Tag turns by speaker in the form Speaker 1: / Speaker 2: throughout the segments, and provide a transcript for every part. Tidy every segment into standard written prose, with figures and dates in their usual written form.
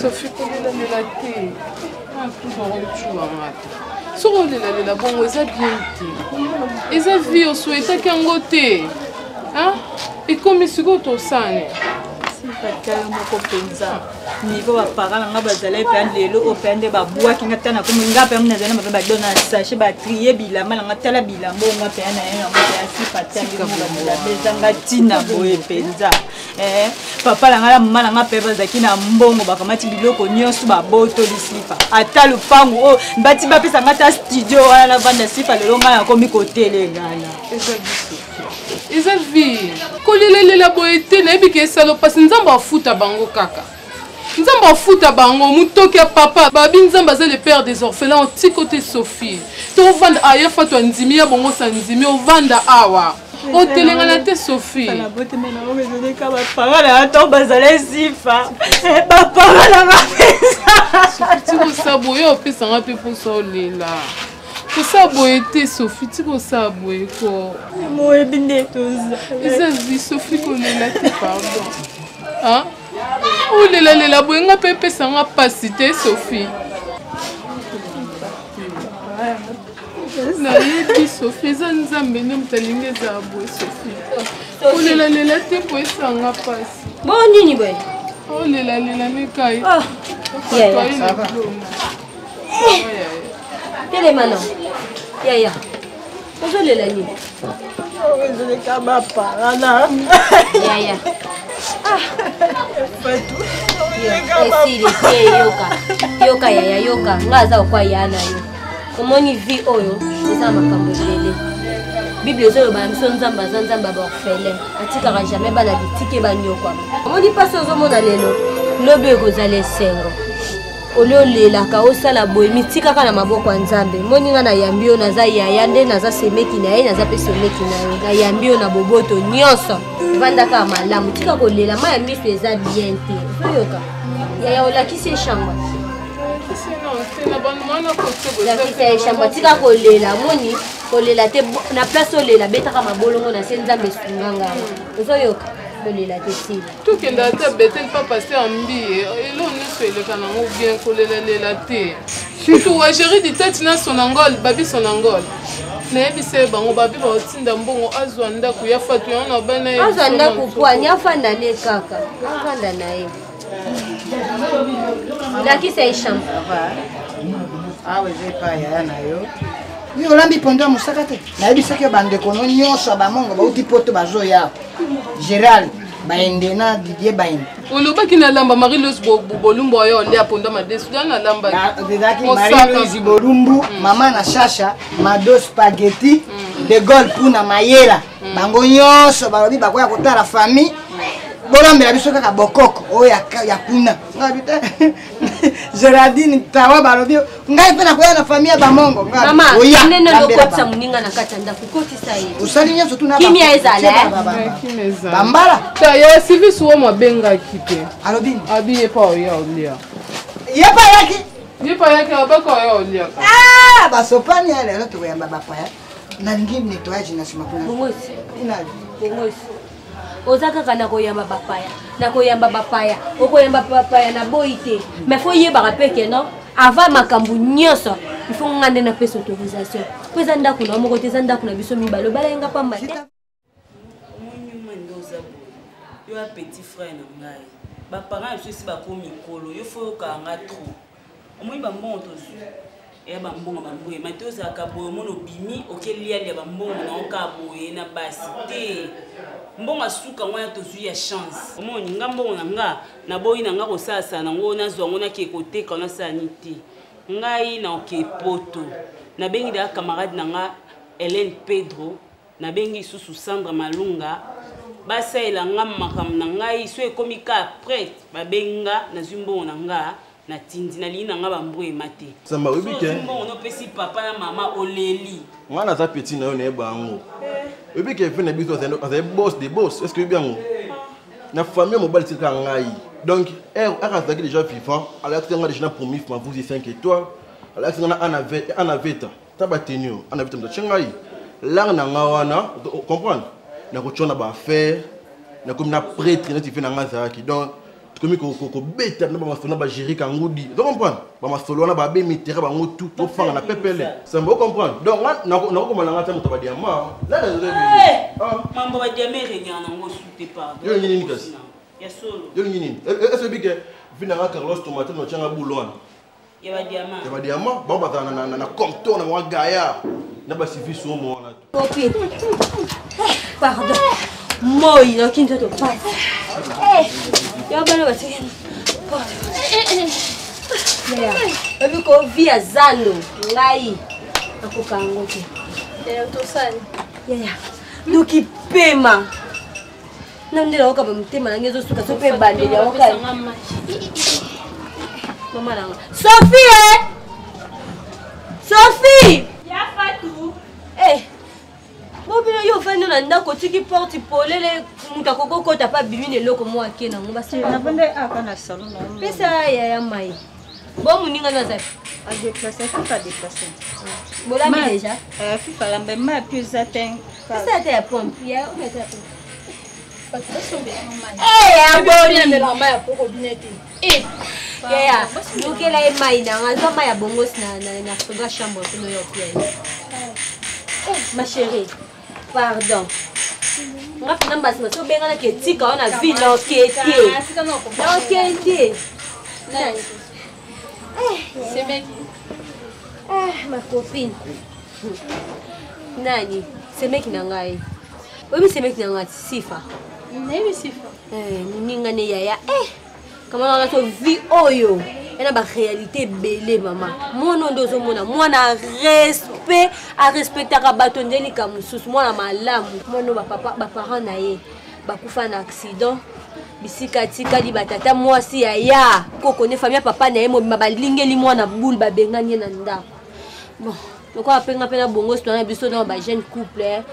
Speaker 1: Sophie kolelalela te antubakocuwanga te soki olelalela bongo eza bien te eza vie osouhaitaki yango te ekomi sikoyo tosani
Speaker 2: sifatala moko mpenza niveau baparent na nga bazalaki mpenza lelo oyo mpenza nde babwaki nga tala nakomi nga mpenza nazali na mabe badona na sachet batrie bilamba na nga tala bilamba oyo nga mpenza na ye yango mpenza sifatala ezanga ntina boye mpenza Eh, papa na ngai na mama na ngai mpe bazalaki na mbongo bakamati biloko nyonso babotoli sifa ata lopango oyo oh, bati bapesa ngai ata studio wana navanda sifa lelo ngai nakomi kotelengana
Speaker 1: eza vie kolelalela boye te nayebi ke esalo mpasi nzambe afuta bango kaka nzambe afuta bango motoki ya papa babi nzambe aza le père des orphelins otiko te sophie tovanda aya fatu andimi ya bongosa andimi ovanda awa otelengana te sophie
Speaker 2: bapara na ntango bazala esifa bapara na nga
Speaker 1: mpenza tikosa boye opesanga mpe mposa olela kosala boye te sophie tika osala boye ko
Speaker 2: moyebi nde toza
Speaker 1: eza vi sophie kolela te pardon olelalela boye nga mpe epesanga mpasi te sophie nayebi sophie eza nzambe nde moto alingi ezala boye sophie kolelalela te po esanga mpasi
Speaker 3: bo nini boye
Speaker 1: olelalela nekai
Speaker 3: ah. telema na yaya ozolela nini
Speaker 2: ezoleka baparana
Speaker 3: yaya esili te yoka yoka yaya yoka nga aza okwa ya na yo omoni vie oyo eza makambo ebele bible ezoloba na biso nzambe aza nzambe ya baorphelin atikaka jamais bana bitike banyokwama omoni mpasi ozomona lelo lobi ekozala esengo olie olelaka osala boye mitikaka na maboko ya nzambe moni nga nayambi yo naza yaya nde naza semeki na ye naza mpe semeki na yo nayambi yo na boboto nyonso vandaka malamu tika kolela mai ya miso eza bien te ozoyoka yaya olakisi ye chambre lakisa ye chambre tika kolela moni kolela te na place olela betaka mabolongo na se nzambe esunga ngai ozoyoka kolela te sila
Speaker 1: tokenda ata betel pa paster mbiye elo nyonso eleka nango bien kolelalela te kutu wageri ditete na sonangol babi sonangol nayebisa ye bango babi baotinda mbongo azwa ndako ya fatu yango na bana ye
Speaker 3: azwa ndako pwani afanda ne kaka afanda na ye lakisa ye chambre
Speaker 4: awa eza epai yaya na yo yo olambi pondo ya mosaka te nayebisaki yo bandeko no nyonso ya bamongo bauti poto bazoya Gerald Baende na Didier Baende.
Speaker 1: Olobaki na lamba Marie Louise Bolumbu oyo olia ponda madesu ya na lamba.
Speaker 4: Ezalaki Marie Louise Bolumbu, mm. mama na Shasha, Mado Spaghetti, mm. De Gaulle Puna Mayela. Mm. Bango nyonso balobi bakoya kotala famille. Bolambela biso kaka bokoko oyo ya kuna. Geraldine Tawa balobi ngai mpe nakoya na famille ya bamongo
Speaker 3: ngai moninga na kati ya ndako kotisa ye
Speaker 4: osali nyonso tuna
Speaker 3: kimia ezala eh?
Speaker 4: bambala
Speaker 1: ya service oyo abengaki te
Speaker 4: alobi
Speaker 1: abi ye mpe oya olia
Speaker 4: ye mpe ayaki
Speaker 1: ye mpe ayaki abaka oya oliaka
Speaker 4: ah, basopani ya lelo tokoyamba bapaya nalingi nettoyage na nsima kuna
Speaker 3: oza kaka na koyamba bapaya na koyamba bapaya okoyamba bapaya na boyi te mais fo yebaka mpe ke non avant makambo nyonso il faut nga nde napesa autorisation mpo eza ndako na yo moko te eza ndako na biso mibale obalaki nga pamba te
Speaker 5: yo ya petit frère na ngai baparent ya biso esi bakomi mikolo yo fo oyokaka nga trop omoni bambongo tozwi eya bambongo bamboye mate ozalaka boye omona obimi oke lialia bambongo na oka boye na basi te mbongo asuka wana tozwi ya chance omoni nga mbongo na nga naboyi na nga kosalasala nango nazwa yango nake koteka nasala nini te ngai na oke poto nabengi daya camarade na nga helene pedro nabengi lisusu sandra malunga basalela nga makambo na ngai so ekomi ka prete babengi nga nazwi mbongo na nga natindi nalingi na nga bambwema te
Speaker 6: samba oyebi ke
Speaker 5: mbongo nopesi papa na mama oleli
Speaker 6: ngai naza petit na yo nayeba yango eh. oyebi ke fe na biso azali boss de boss est ce que oyebi yango na famille mobali tika ngai donc ere azalaki déjà vivant alakisi nga déjà na promif mavuzi 5 étoiles alakisi nga na ana veta ta bateni oyo ana veta moto atye ngai langue na nga wana comprendre nakotya na baaffaire nakomi na prêtre neti fe na ngai azalaki donc Tokomi kobeta na bamasolo na bagéri kangudi. Ozo comprendre? Bamasolo wana babe mitera bango tout tofanga na pepele. Samba o comprendre? Donc nga nakokoma na nga ata moto ya badiama.
Speaker 5: Mambo badiama eregnaka nango su te pardon.
Speaker 6: Yo nini kasi?
Speaker 5: Ya solo.
Speaker 6: Yo nini? Est-ce que bike vi na nga Carlos Tomate no tianga boulot wana?
Speaker 5: Ya badiama.
Speaker 6: Ya badiama, bango bazala na na comptoir na mwa gaillard na ba service omo wana.
Speaker 3: Copine. Pardon. Moi, nayoki nzoto pasi. Ya bana batiki. Oyebi ko vie ya zando ngai nakoka yango te.
Speaker 7: Tosali.
Speaker 3: Yaya, noki pema. Na nde nayoka ba motema na ngai ezosuka so mpe ebandeli yango kai. Mama na nga. Sophie! Eh? Sophie!
Speaker 5: Ya Fatou.
Speaker 3: Eh! Bobino yo ofandi na ndako otiki porte polele moto akoki kokota mpe abimi na eloko moko ake nango
Speaker 2: basinafandi aka na salon na
Speaker 3: pesa yaya mai bo moninga no azali
Speaker 2: adeplace fifa adeplace
Speaker 3: bolambi deja
Speaker 2: fifa alamba mai mpe eza te
Speaker 3: pesa ata ya pompe ya oyo ata ya pompe yaya lukela ye mai na nga zwa mai ya bongosi na frigo ya chambre tino yo opia ye ma chérie pardon nga mpena mbasima so obenganaki etika yo na ville naoke te naoke te ma copine nani semeki na ngai oyebi semeki na ngai sifa
Speaker 7: nayebi sifa
Speaker 3: moninga ne yaya eh kama wana to vie oyo ena baréalité ebele mama mwana oyo nde ozomona mwana respect arespectaka bato nde likambo mosusu mwana malamu mwana oyo bapapa baparent na ye bakufa na accident bisika atikali batata mwasi ya ya koko nde famille ya papa na ye mobimba balingeli mwana boule babengani ye na ndako bon lokola apenga mpe na bongo sitwana biso na bajeune couple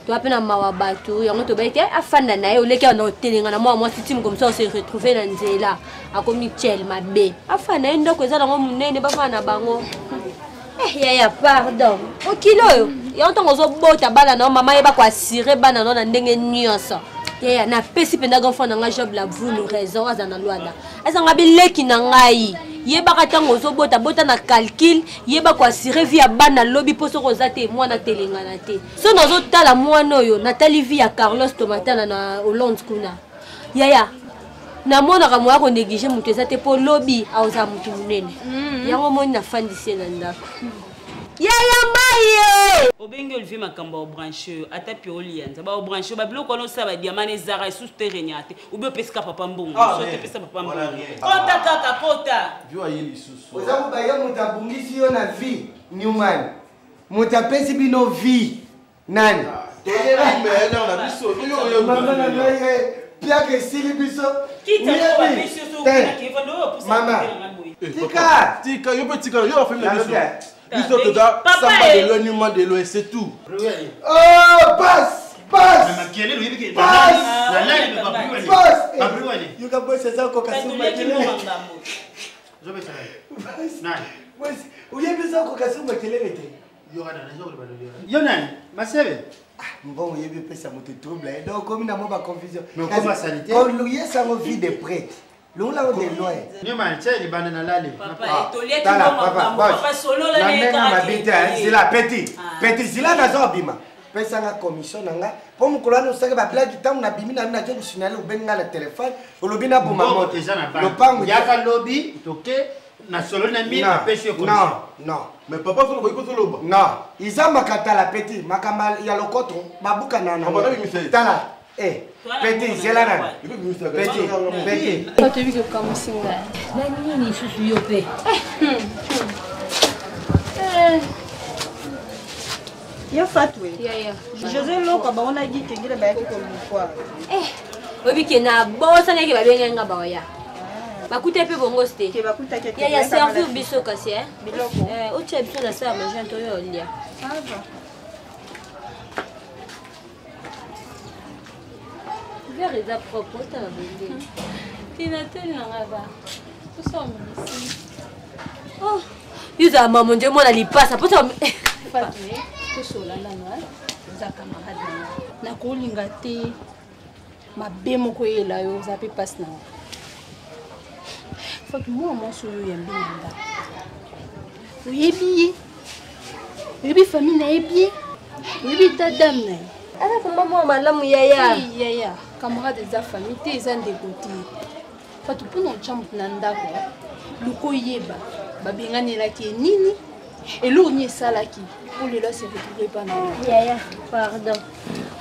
Speaker 3: toa mpe na mawa bato yango tobayi te afanda na ye oleki awa na otelenga na mwa mwasi ti mokomisa ose retrouve na nzela akomi chel mabe afanda ye ndako eza nango monene bafanda na bango eh, yaya pardon mokili oyo yango ntango ozobota bana na yo mama yeba koassure bana na yo na ndenge nyonso yaya napesi mpenza grand frère na ngai job la brune raison aza na lwanda azanga bileki na ngai yebaka ntango ozobota bota na calcul yeba koassure vie ya bana lobi mpo soki oza te mwana atelengana te so nazotala mwana oyo natali vie ya carlos tomatana na hollande kuna yaya namonaka moya konéglige moto eza te mpo lobi akozala moto monene yango omoni nafandisi ye na ndako yaya maye
Speaker 5: obengi olivier makambo ya obranche oyo ata pio olianza baobranche oyo babiloko wana osala badiama na ezaka lisusu te renya te obi opesika papa mbongo so te pesa papa mbongo kota kaka kota
Speaker 4: oza kobaye moto abungisi yo na vie newman moto apesi bino vie nani mama na ngai piaka esili biso mama tika
Speaker 6: tika yo mpe tika yo bafami na biso biso toza samba de loin numa de loin c'est tout
Speaker 4: oh passe passe passe passe yoka bosi aza koka somakelele oyebi eza koka so makelele te
Speaker 8: yo nani masebe
Speaker 4: mbongo oyebi epesa moto trouble donc okomi na mwa baconfusion yesango vie de prêtre longola yango de loin
Speaker 8: nyuma tia libanda na lali
Speaker 4: tala papa na ndenge mabe te zela petit petit zela naza obima pesa nga commission na nga mpo mokolo wana osaki bablaki ntango nabimi na nazo kosinale obengi nga na telefone olobi naboma moto
Speaker 8: lopango yaka lobi toke na solo na mi apesi yo
Speaker 4: commission non
Speaker 6: mais papa solo koki kozoloba
Speaker 4: non eza makatala petit makambo ya lokoto babuka na tala Eh, petit, zela nani? Petit, petit.
Speaker 7: Bato yebi kokamwisi ngai.
Speaker 3: Na nini lisusu yo mpe?
Speaker 2: Yo Fatou.
Speaker 7: Yaya.
Speaker 2: José Loka bango na Guy Kengele bayaki kolukwa.
Speaker 3: Eh, oyebi ke na bosanaki babengaki nga baoya. Bakuta mpe bongo te.
Speaker 2: Ke bakutaki
Speaker 3: Yaya servir biso kasi eh.
Speaker 2: Biloko.
Speaker 3: Eh, otia biso na salle manger toyo olia. Verre eza propre otala bonde.
Speaker 7: Tina teli na ngai ba. Tosala medicine.
Speaker 3: Oh, yo ozala mama nde mwana lipasa mposa
Speaker 7: Fatou, tosola nano oza camarade na nga. Nakolinga te mabe moko eyela yo oza mpe mpasi na nga. Fatou mwana mwasi oyo oyambi na ndako oyebi ye oyebi famille na ye bien oyebi ta dame na ye
Speaker 3: aza vraimen mwana malamu yaya
Speaker 7: yaya camarade eza famille te eza ndeko te Fatou mpona otya moto na ndako luka oyeba babenganelaki ye nini eloko nini esalaki mpo lelo ase retrouve epa na yo
Speaker 3: yaya pardon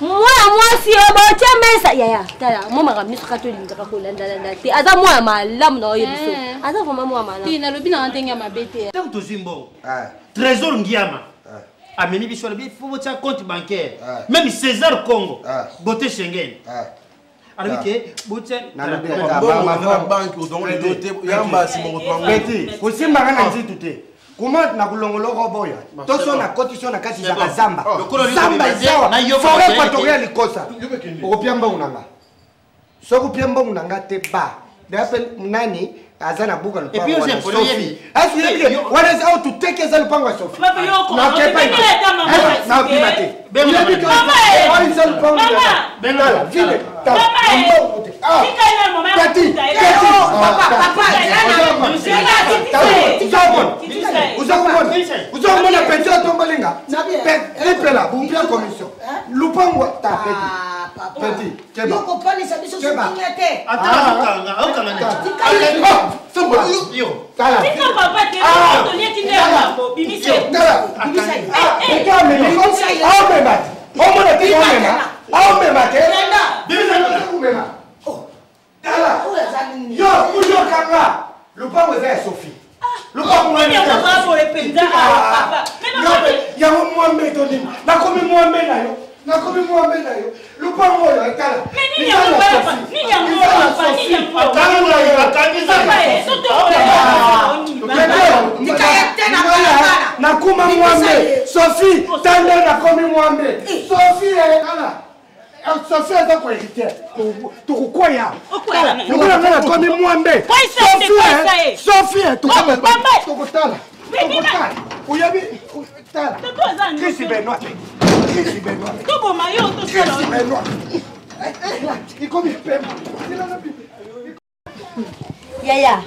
Speaker 3: mwana mwasi oyo botya mesa yaya tala mwa makambo nyonso kaka tolingaka kolandalanda te aza mwana malamu na oye biso eh. Aza vraiment mwana malamu
Speaker 7: te nalobi nanga ndenge ya mabe te
Speaker 8: ntango tozwi mbongo eh. Trésor Ngiama eh. amemi biso alobi fo botya compte bancaire même César Congo Bote Schengen alobi ke botya
Speaker 9: kosimbaka na nzitu te kuma na kulongoloko boya toso na kotiso na kati zaka zamba zamba ezawa foret équatoriale likosa okopia mbongo na nga soki opia mbongo na nga te ba dape nani aza na buka lupango wana Sophie asi wana eza oyo tuteki eza lupango ya Sophie nakima te oyebi ke oyo eza lupango tala vile tala mbongo te tati uzakomona uzakomona pension atombolinga lipela bupia commission lupango ta peti peti
Speaker 4: Keba. Yo kopanisa biso sokinga te.
Speaker 8: Ata akanga, akanga nini?
Speaker 9: Yo. Tala.
Speaker 5: Tika papa te, toliaki nde yango, bimisa.
Speaker 9: Tala. Bimisa. Eka amemi. Aomema te. Omona te omema. Aomema te. Bimisa. Omema. Tala. Yo, uyokanga. Lupango eza ya Sophie. Lupango yango mwambe to nini? Nakomi mwambe na yo. Nakomi mwambe na yo. Lupango oyo etala. Nakoma mwambe. Sophie, tanda nakomi mwambe. Sophie, tala. Sophie aza ko héritier tokokwea lokola ngai nakomi mwambe Sophie tokotala tokotala oyebi tala Chris Benoit te Chris Benoit Chris Benoit ikomi pema.
Speaker 3: Yaya,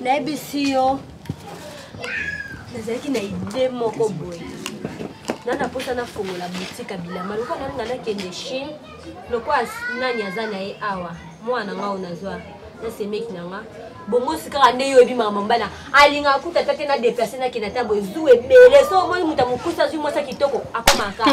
Speaker 3: nayebisi yo nazalaki na ide moko boye na na mposa nafongola boutique ya bilamba lokola nalinga nakende Chine lokola nani aza na ye awa mwana na nga oyo nazwa na semeki na nga bongo sikaka nde yo oyebi makambo mbana alingaka kuta ata te na deplace nakende ata boye zu ebele so omoni moto ya mokuse azwi mwasi ya kitoko akomaka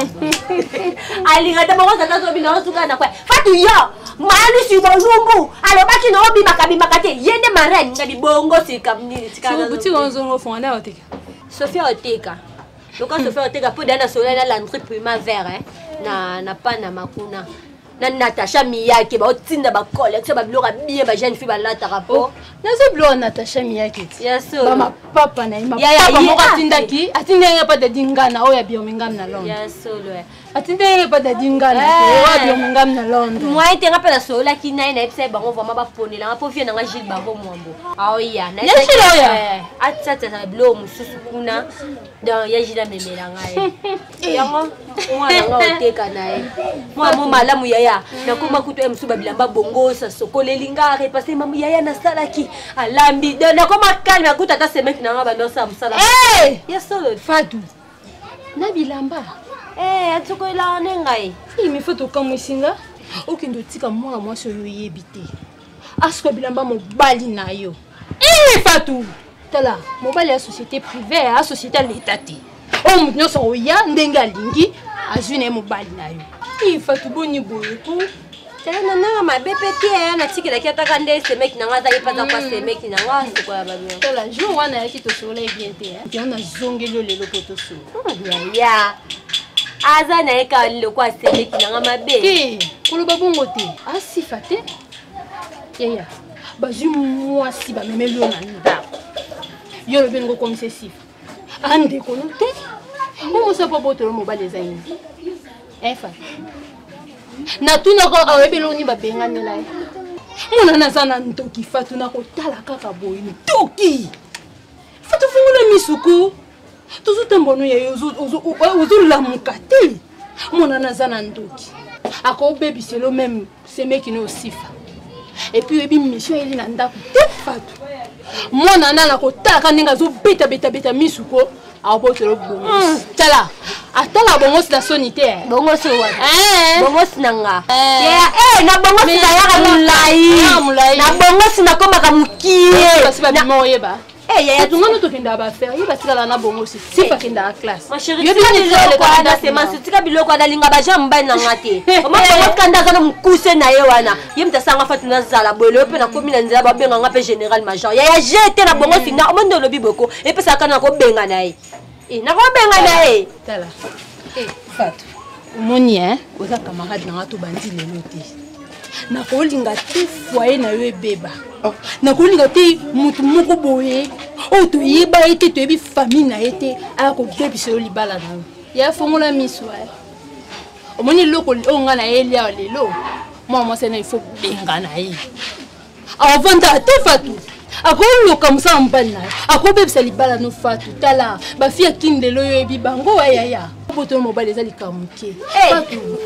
Speaker 3: alinga ata bongo tata azobina osuka na kwa Fatu yo malusi bolumbu alobaki na obimaka bimaka te ye nde marraine nga libongo sika nini tika
Speaker 7: boutique ozongo fonga nde oteka
Speaker 3: Sophia oteka loka Sophia oteka mpo dana sola na Landry Puma vert eh, na na Panama kuna na Natacha Miyake baotinda bacollection babiloko ya bien ba jeune fille balataka mpo
Speaker 7: oh, nazo biloko ya Natacha Miyake ti
Speaker 3: ya solo
Speaker 7: bamapapa na ye mapapa moko atindaki atindaki nga mpa dadi ngana oyo ya Birmingham na Londres
Speaker 3: ya solo eh.
Speaker 7: Atindaki nga mpa dadi ngana oyo ya Birmingham na Londres
Speaker 3: moyen te nga mpe nasololaki na ye nayebisa ye bango vraiment baponela nga mpo vie na nga Gilles Bavo Mwambo aoya atiatiaka biloko mosusu kuna donc ya Gilles amemela ngai yango mwana nga oteka na ye mwana mo malamu yaya nakoma kutu ye mosusu babilamba bongosa sokoleli nga repasse mamu yaya nasalaki alambi donc nakoma calme akuta ata semeki na nga bando osala mosala ya solo
Speaker 7: Fatu na bilamba
Speaker 3: atokoelaka nde ngai
Speaker 7: mi fo tokamwisi nga okende otika mwana mwasi oyo oyebi te asuka bilamba mobali na yo Fatu tala mobali ya société privée ya société ya leta te oyo moto nyonso akoya ndenge alingi azwi na ye mobali na yo Fatu boni boye ko
Speaker 3: tala na nanga mabe mpe te natikelaki ataka nde semeki na nga azali mpe aza kwa semeki na nga sokola babio
Speaker 7: tala jour wana ayaki tosolola ye bien te yango nazongeli yo lelo mpo tosolola
Speaker 3: yaya aza na ye kaka lokola semeki na nga mabe
Speaker 7: te koloba bongo te asifa te yaya bazwi mwasi bamemeli yo na ndako yo olobi elingi okomisa esifa andeko no te omosa mpo botolo mobali eza nini efa natunaka oyebi eloko nini babenganela ye mwana naza na ndoki Fatu nakotala kaka boye ndoki Fatu fungola misuku tozotambono ya yo ozolamuka te mwana naza na ndoki akobebiselo meme semeki no osifa epuis oyebi mission eyeli na ndako te Fatu Mwana na nakotalaka ndenge azobetabeta misu ko abotolo bongosi. Tala, atala bongosi na soni te.
Speaker 3: Bongosi wapi? Bongosi na nga.
Speaker 7: Eh.
Speaker 3: Na bongosi na yaka molai. Na bongosi nakomaka mokie.
Speaker 7: Basi babima oyeba.
Speaker 3: Eh, yaya,
Speaker 7: tungano tokendaka baaffaire ye batikala na bongosi sifa akendaka classe.
Speaker 3: Ma chérie, tika biloko wana semence, tika biloko wana alinga bajean mobali na nga te. Omoni kanda aza na mokuse na ye wana. Ye moto asanga fatu nazala boye lelo mpe nakomi na nzela babenga nga mpe général major. Yaya je te na bongosi na omoni nde olobi boko epesaka na kobenga na ye. Nakobenga na ye.
Speaker 7: Tala. Fatou, omoni hein, oza camarade na nga tobandi lelo te. Nakolinga te foyer na yo ebeba. Nakolinga te motu moko boye oyo toyeba ye te, toyebi famille na ye te, aya kobebisa yo libala na yo. Ya fongola miso eh. Omoni eloko oyo nga nayeli awa lelo, mwana mwasi wana il faut benga na ye. Avanda te Fatou. Akoloka mosala mobali na ye, akobebisa libala no Fatou. Tala bafi ya kini lelo oyo oyebi bango ayaya. Boto mobali eza likambo moke. Fatou,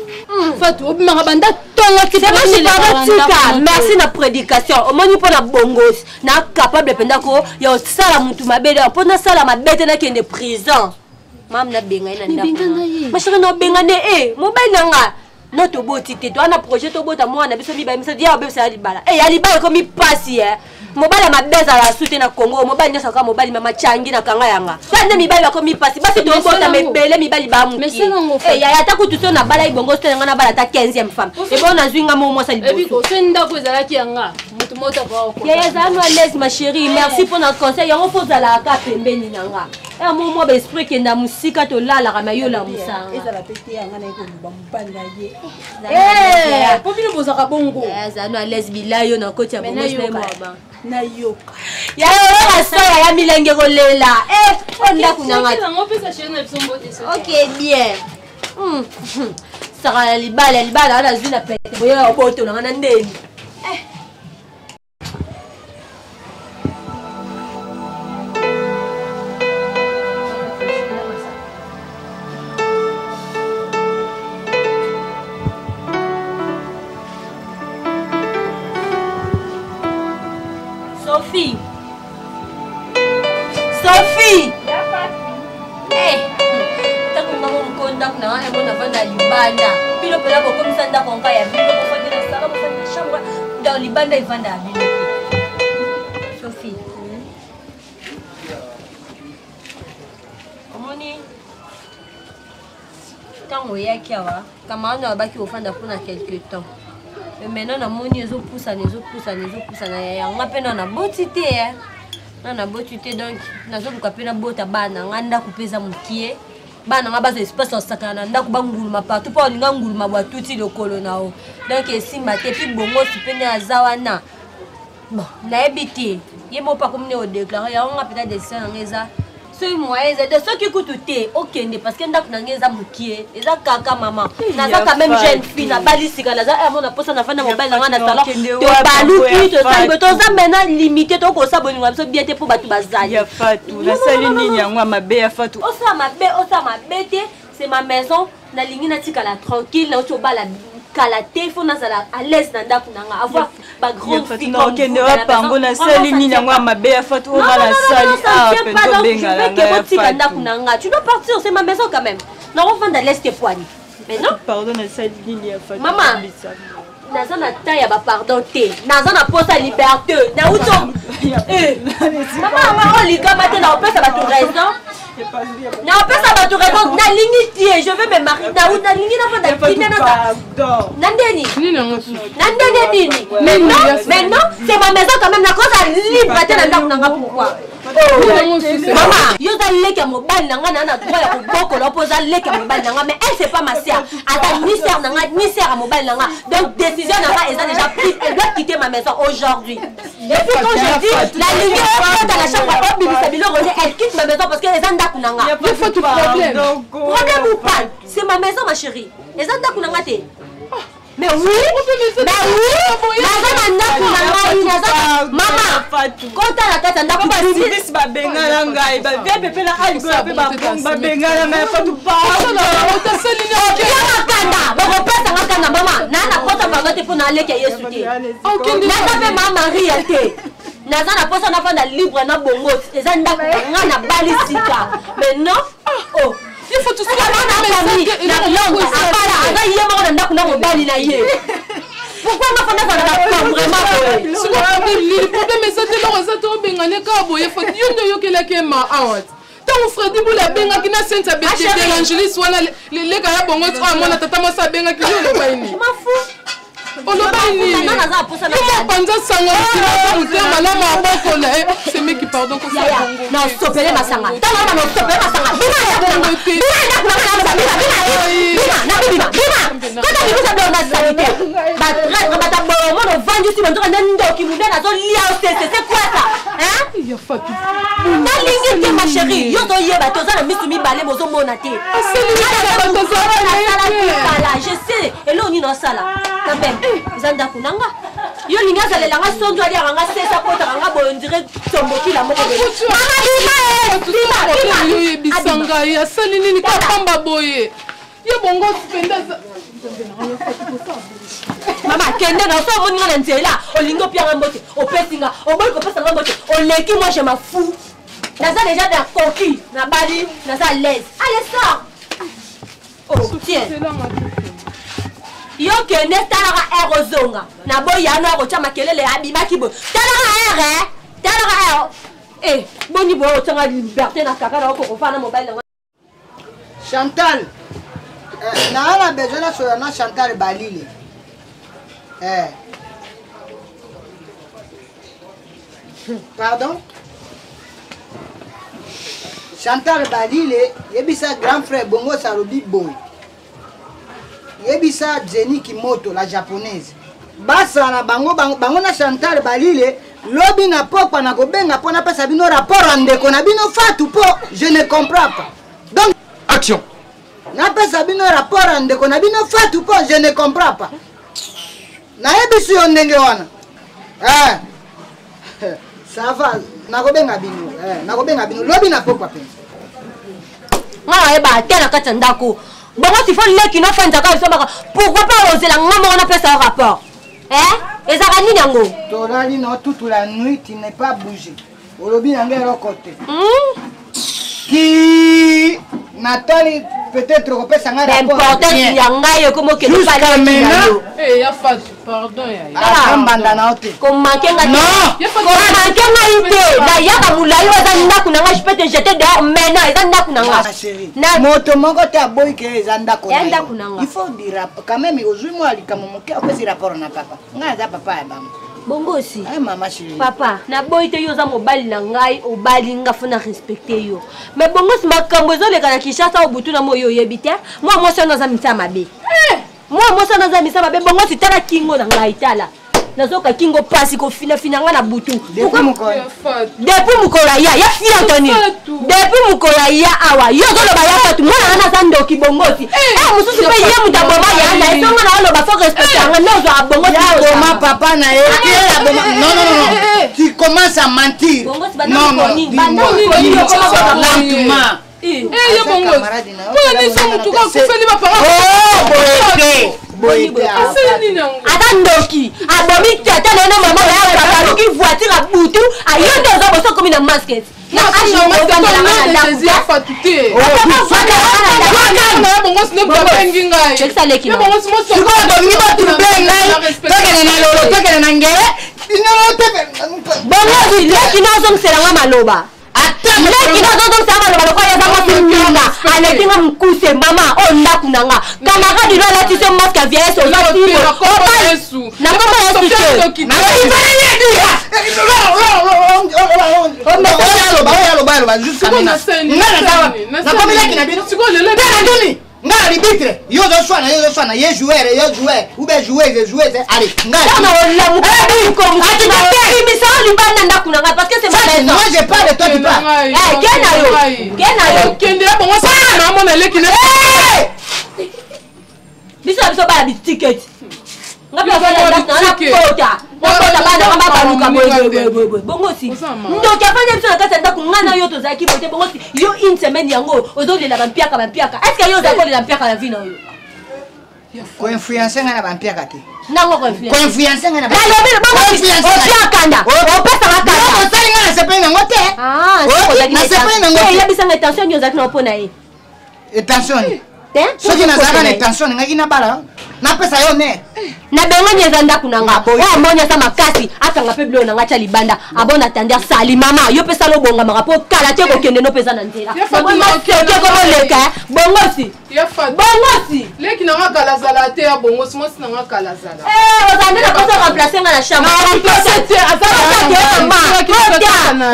Speaker 7: Fatou obimaka banda tongo ti
Speaker 3: tika. Merci na prédication. Omoni mpo na bongosi na capable mpenza ko ya osala motu mabe mpo nasala mabe te nakende prison. Mama nabenga ye na ndako. Ma chérie, nabenga ne e mobali na nga no toboti te, toa na projet tobota mwana biso mibale misato ya obebisa ya libala. E ya libala ekomi pasi e mobali ya mabe azala su te na Congo. Mobali nyonso kaka mobali mama changi na kanga yanga ta nde mibali bakomi pasi. Basi tobotama ebele, mibali bamukie. Yaya, ata kutu so nabala ibongo so nanga nabala ata 15e femme ebo nazwi nga mo mwasa liboso.
Speaker 7: So ndako ezalaki yanga motu moko akoko.
Speaker 3: Yaya, ezala no à l'aise ma chérie. Merci mpo na conseil yango mpo ozalaka pembeni na nga. Ya mo mwa baesprit ekenda mosika, tolalaka ma yo lamusanga.
Speaker 7: Ezala pe te yanga naye koloba mobali na ye po bino bozalaka bongo.
Speaker 3: Aza no à l'aise bila yo na koti ya bongo.
Speaker 7: Nayoka
Speaker 3: ya oyoka soya ya milenge kolela o ndako na nga. Ok, bien. Saka ya libala, libala wana azwi na pete boye obotola nga na ndeni. Sophie. Sophie. Eh. Ntango ngango moko ndako na wana mona vanda libanda. Bino mpela bokomisa ndako nka ya bino bofandi na sala, bofandi na chambre. Ndako libanda evanda ya bino te. Sophie. Omoni ntango oyaki awa camarade na babaki ofanda mpona quelque temps, mais maintenant namoni ezopusana, ezopusana, ezopusana. Yanga mpe na naboti te, na naboti te, donc nazoluka mpe nabota bana nga. Ndako mpe eza mokie, bana nga bazwa espace osakana na ndako, banguluma partout mpo olinga nguluma bwatuti lokolo na o, donc esimba te. Puis bongosi mpe nde aza wana, bon nayebi te ye moko mpe akomi nde odéclare yango. Nga mpenza décision na nga eza soki moyen eza te, soki kutu te okende, parce que ndako na ngai eza mokie, eza kaka mama. Naza quand même jeune fille, nabali sika, naza mona mposa nafanda mobali na ngai na salon, tobaluki, tosali boye, toza maintenant limité, tokosa bolingo na biso bien te mpo bato bazali.
Speaker 2: Ya Fatu, nasali nini yango ya mabe ya Fatu?
Speaker 3: Osala mabe, osala mabe te, c'est ma maison. Nalingi natikala tranquille, nauti obala kala te, faut nazala à l'aise na ndako na nga, avoir bagrande fille.
Speaker 2: Okende wapango, nasali nini yango ya mabe ya Fatu oyo nga nasali?
Speaker 3: Ah, mpenza obengana nga ya Fatu ndako na nga, tu dois partir, c'est ma maison quand même. Nakovanda leste poani, mais non.
Speaker 2: Pardon, nasali nini ya Fatu?
Speaker 3: Mama, naza na temps ya bapardon te, naza na posa liberté. Nauti mama yanga oyo likama te, naopesa bato raison, naopesa bato raison. Nalingi tie, je veux me marier, nalingi nafanda kimia na ndeni na ndenge nini. Mais non, mais non, c'est ma maison quand même, nakoza libre te na ndako nanga? Pourquoi mama yo oza leki ya mobali na nga, na droit ya kobokola mpo oza leki ya mobali na nga, mais elle c'est pas ma sœur, ata ni sœur na nga ni sœur ya mobali na nga. Donc décision na nga eza déjà prise, elle doit quitter ma maison aujourd'hui. Et puis quand je dis nalingi okota na chambre obimisa biloko te, elle quitte ma maison parce que eza ndako na nga.
Speaker 1: Problème,
Speaker 3: problème ou pas, c'est ma maison ma chérie, eza ndako na nga te. Mais oui, mais oui, naza na ndako na ngai, naza mama kota na kati ya ndako.
Speaker 2: Basilisi babengana ngai, bavie pepe na aligola mpe babongi babengana ngai. Fatu.
Speaker 3: Opia makanda, bakopesa nga kanda. Mama naa na kota pardon te mpo na aleki ya Yesu te, naza mpe ma Maria te. Naza na posa nafanda libre na bongo eza ndako na nga na bali sika. Mais non. Oh.
Speaker 1: Il faut tout
Speaker 3: ça. Abala aza ye moko na ndako na mobali na ye. Pourquoi nga fanda zala na vraiment boye?
Speaker 1: Sikoyo problème nini? Problème eza te eloko eza te obengane kaka boye fo yo nde oyokelaki ye ma awa te. Ntango Fredi Bula abengaki na Cynthia Belangelis wana leka ya bongo ti oyo amona tata mwasi abengaki yo olobaki nini? Olobaki nini? Yo mopanza sango mokili motema malamu abokola ye semeki pardon kosala bongo.
Speaker 3: Nasopele masanga. Ntango wana nasopele masanga. Bima ya bongo te. Bima ya ndako na nga bima bima bima na bima bima. Kota bimisa biloko na salite. Ba traître bata bomo no vandi si banzoka nde ndoki munene azolia osese c'est quoi ça? Hein?
Speaker 1: Ya Fatou.
Speaker 3: Nalingi te ma chérie, yo ozoyeba te oza na misu mibale bozomona te. Kala, je sais eloko nini osala. Quand même, eza ndako na nga. Yo olingi azalela nga sonzo aliaka nga sesa akotaka nga boye ondire tombokila moko boye. Mama bima eh, bima bima.
Speaker 1: Yo oyebisa ngai asali nini kaka pamba boye. Ye bongo mpenza aza
Speaker 3: mama kende na so omoni nga na nzela olingi opianga mbote opesi nga oboyi kopesa nga mbote oleki moi je m'en fous naza déjà na koki nabali naza à l'aise allez sors oh tiens yo kende talaka aire ozonga naboyi yano akotya makelele abimaki boye talaka aire talaka aire eh boni boye otyanga liberté na kaka na okokofana mobali na
Speaker 4: Chantal eh, naa na besoin nasolola na Chantal Balile eh. Pardon Chantal Balile yebisa grand frère Bongo Salobi boye yebisa Jenny Kimoto la japonaise basala bango, bango, bango na Chantal Balile lobi na pokwa na kobenga mpo napesa bino rapport ya ndeko na bino Fatou mpo je ne comprends pas donc
Speaker 6: action
Speaker 4: napesa bino rapport ya ndeko na bino Fatou mpo je ne comprends pas nayebisi yo ndenge wana eh. Ça va nakobenga bino eh, nakobenga bino lobi na pokwa mpenza
Speaker 3: nga nayeba te na kati ya ndako bongo sifo leki nofandisaka biso baka pourquoi pas ozela nga moko napesa yo rapport eh? ezalaka nini yango
Speaker 4: tolali no toute la nuit tu n'es pas bougé olobi na ngai eloko te ki natali peut-être okopesa ngai
Speaker 3: importance ya ngai ekomi okende
Speaker 4: palyo
Speaker 1: eh, ya Fatou pardon ya
Speaker 4: ah, mbanda na yo te
Speaker 3: komanke ngai komanke ngai te nayaka molai oyo eza ndako na ngai je peux te jeter dehors maintenant eza ndako na
Speaker 4: ngai moto moko te aboyi ke eza ndako
Speaker 3: na ndako na ngai
Speaker 4: il faut dire quand même ozwi mwa likambo moke opesi rapport na papa ngai aza papa ya bango
Speaker 3: bongo osi
Speaker 4: eh, mama chérie
Speaker 3: papa naboyi te yo oza mobali na ngai obali nga fo na respecte yo mais bongo si makambo ezoleka na kinshasa oyo butu na moi oyo oyebi te mwa mwasi wana aza mitya mabe eh! mwa mwasi wana aza mitya mabe bongo si tala kingo na ngai tala nazoka kingo pasi kofinafina nga na butu depuis mokolo aya ya fi antoni depuis mokolo aya awa yo ozoloba ya fatu mwana wana aza ndoki bongosi eh, eh, mosusu mpe ye moto aboma ya na ye songa na oloba fo respecte yanga nde ozwaka bongosi
Speaker 4: aboma papa na ye non non non tu commences à mentir non non lentement
Speaker 1: Eh, ye bongo mpona nini so motuka akufeli baparasali nini yango
Speaker 3: ata ndoki abomi tata na ye na mama na ye aluki voiture ya butu ayo nde oza boso okomi na masket
Speaker 4: sikoyo bolingi botrouble ngai tokende na lolo tokende na ngele
Speaker 3: bongo leki nazongisela nga maloba leki nazozongisa maloba lokola yaza mwasi mbinga aleki nga mokuse mama oyo ndako na nga camarade no alati so masque ya vieillesse oza na kombo ya yesu te
Speaker 4: nakomi na bino nga arbitre yo ozoswana yo ozoswana ye joueur yo joueur ou bien joueuse joueuse allez nga
Speaker 3: olamukaimisa libanda ndako na ngai parce que c'est ma maison
Speaker 4: moi je parle toi tu parles
Speaker 3: eh ke na yo ke na yo
Speaker 1: kende ya bongo sa mona leki na
Speaker 3: biso na biso baya bitiketi nga mpe napota napota bana nga babaluka boyeboyeboye bongo si ndoki afandi biso na kati ya ndako nga na yo tozalaki boye te bongo si yo une semaine yango ozolela bampiaka bampiaka est ce que yo ozali kolela mpiaka na vie na yo
Speaker 4: Koinfluence ngai na bampiaka te.
Speaker 3: Nango
Speaker 4: koinfluence ngai na
Speaker 3: nalobi opia kanda opesaka kanda.
Speaker 4: Osali ngai nasepeli nango te. Nasepeli nango te.
Speaker 3: Yebisanga tension nini ozalaki nango mpo na ye.
Speaker 4: Tension soki nazalaka na tension ningaki nabala napesa yo ne.
Speaker 3: Nabengani eza ndako na nga oyo amoni aza makasi akanga mpe biloko na nga tya libanda abon atandi asali mama yo mpe sala obongamaka mpo kala te kokende no mpe eza na nzela soki komoleka bongosi bongosi
Speaker 1: leki na nga kala azala te ya bongosi mwasi na nga kala azala
Speaker 3: ozala nde na posa remplace nga na chambre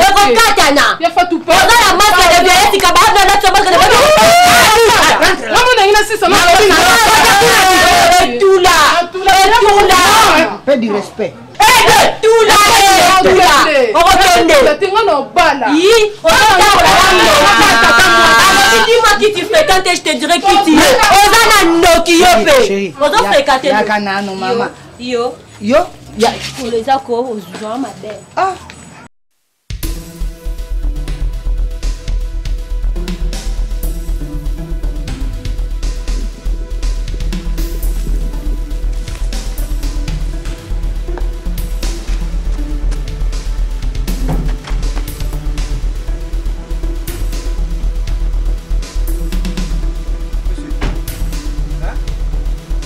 Speaker 3: ekokatana oza na masque de violette etula etula
Speaker 4: Pe du respect.
Speaker 3: Etula etula okokende yi ozotambola. Dis-moi qui tu fréquentes et je te dirai qui tu es. Oza na ndoki yo mpe ozo fréquente.
Speaker 4: Yaka nano mama.
Speaker 3: Yo
Speaker 4: yo
Speaker 3: kolo eza ko ozwa mabe.
Speaker 4: Ah.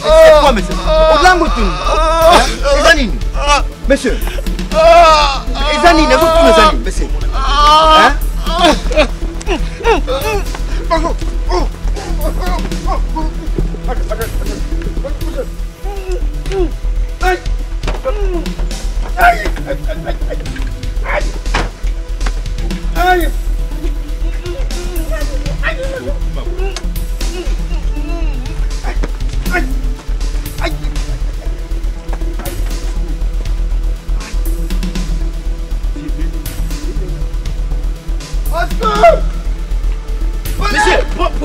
Speaker 10: C'est quoi, monsieur? Olango tuni. Eza nini? Monsieur. Eza nini? Nazotuna eza nini, monsieur? Hein?
Speaker 6: Monsieur,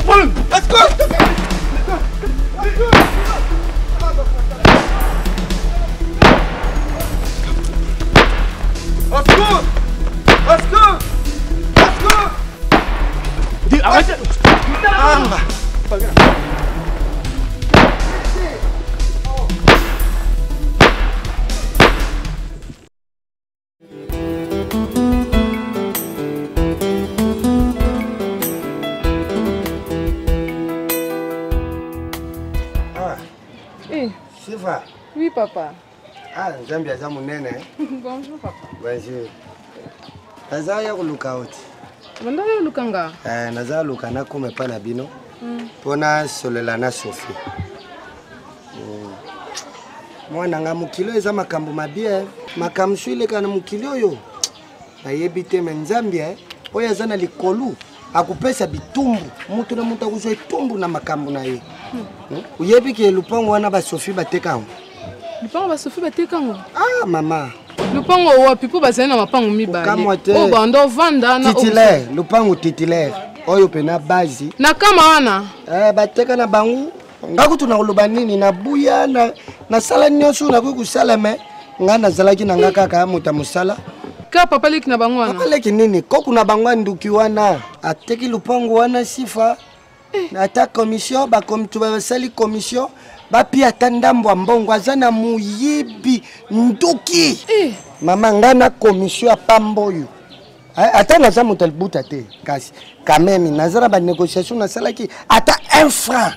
Speaker 6: problème. Au secours! Au secours! Au secours! Arrêtez!
Speaker 9: Ah. Ah.
Speaker 1: Eh.
Speaker 9: Sifa.
Speaker 1: Oui, papa.
Speaker 9: Ah, Nzambe aza monene.
Speaker 1: Bonjour, papa.
Speaker 9: Bonjour. Naza ya koluka oti.
Speaker 1: Banda yo luka nga.
Speaker 9: Eh, naza luka nakoma epai na bino mpo nasolola na Sophie. Mwana nga mokili oyo eza makambo mabe eh. Makambo so eleka na mokili oyo nayebi te, me Nzambe eh, oyo aza na likolo akopesa bitumbu moto na moto akozwa etumbu na makambo na ye. Oyebi ke lupango wana basofi bateka yango?
Speaker 1: Lupango basofi bateka yango?
Speaker 9: Ah mama,
Speaker 1: lupango wapi? Mpo bazali na mapango mibale oyo banda ovanda
Speaker 9: na titulaire, lupango titulaire oyo mpena base
Speaker 1: na kama wana.
Speaker 9: Eh, bateka na bango. Nga kutu na koloba nini, nabuya nasala nyonso nakoki kosala, me nga nazalaki na nga kaka moto ya mosala.
Speaker 1: Ka papa leki na bango wana?
Speaker 9: Papa leki nini, koku na bango ya nduki wana ateki lupango wana sifa ata commission bakomitu basali commission bapia ata ndambo ya mbongo, aza na moyibi nduki. Mama, nga na commission ya pamba oyo ata naza moto ya libuta te, kasi quand même naza na banégociation nasalaki ata un franc.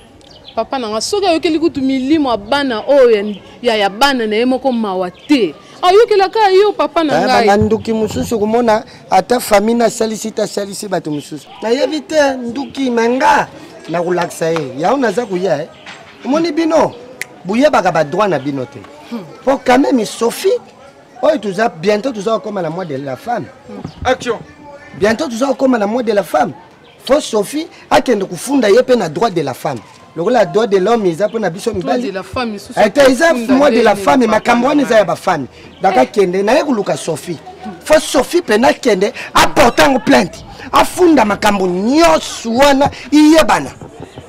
Speaker 1: Papa na nga, soki ayokeli kutu milimo ya bana oyo ya bana na ye moko mawa te, ayokelaka yo papa na ngai.
Speaker 9: Banduki mosusu komona ata famille nasalisi te, asalisi bato mosusu nayebi te nduki me nga nakolakisa ye yango naza koya. Omoni bino boyebaka badroit na bino te, mpo quand même Sophie oyo toza bientôt toza kokóma na mois de la femme.
Speaker 6: Action.
Speaker 9: Bientôt toza kokóma na mois de la femme, fo Sophie akende kofunda ye mpe na droit de la femme lokola droit de l'homme eza mpo na biso mibali ete eza mois de la femme. Makambo wana eza ya bafemme, donc akende naye koluka Sophie, fo Sophie mpena akende aporte yango plainte, afunda makambo nyonso wana iyebana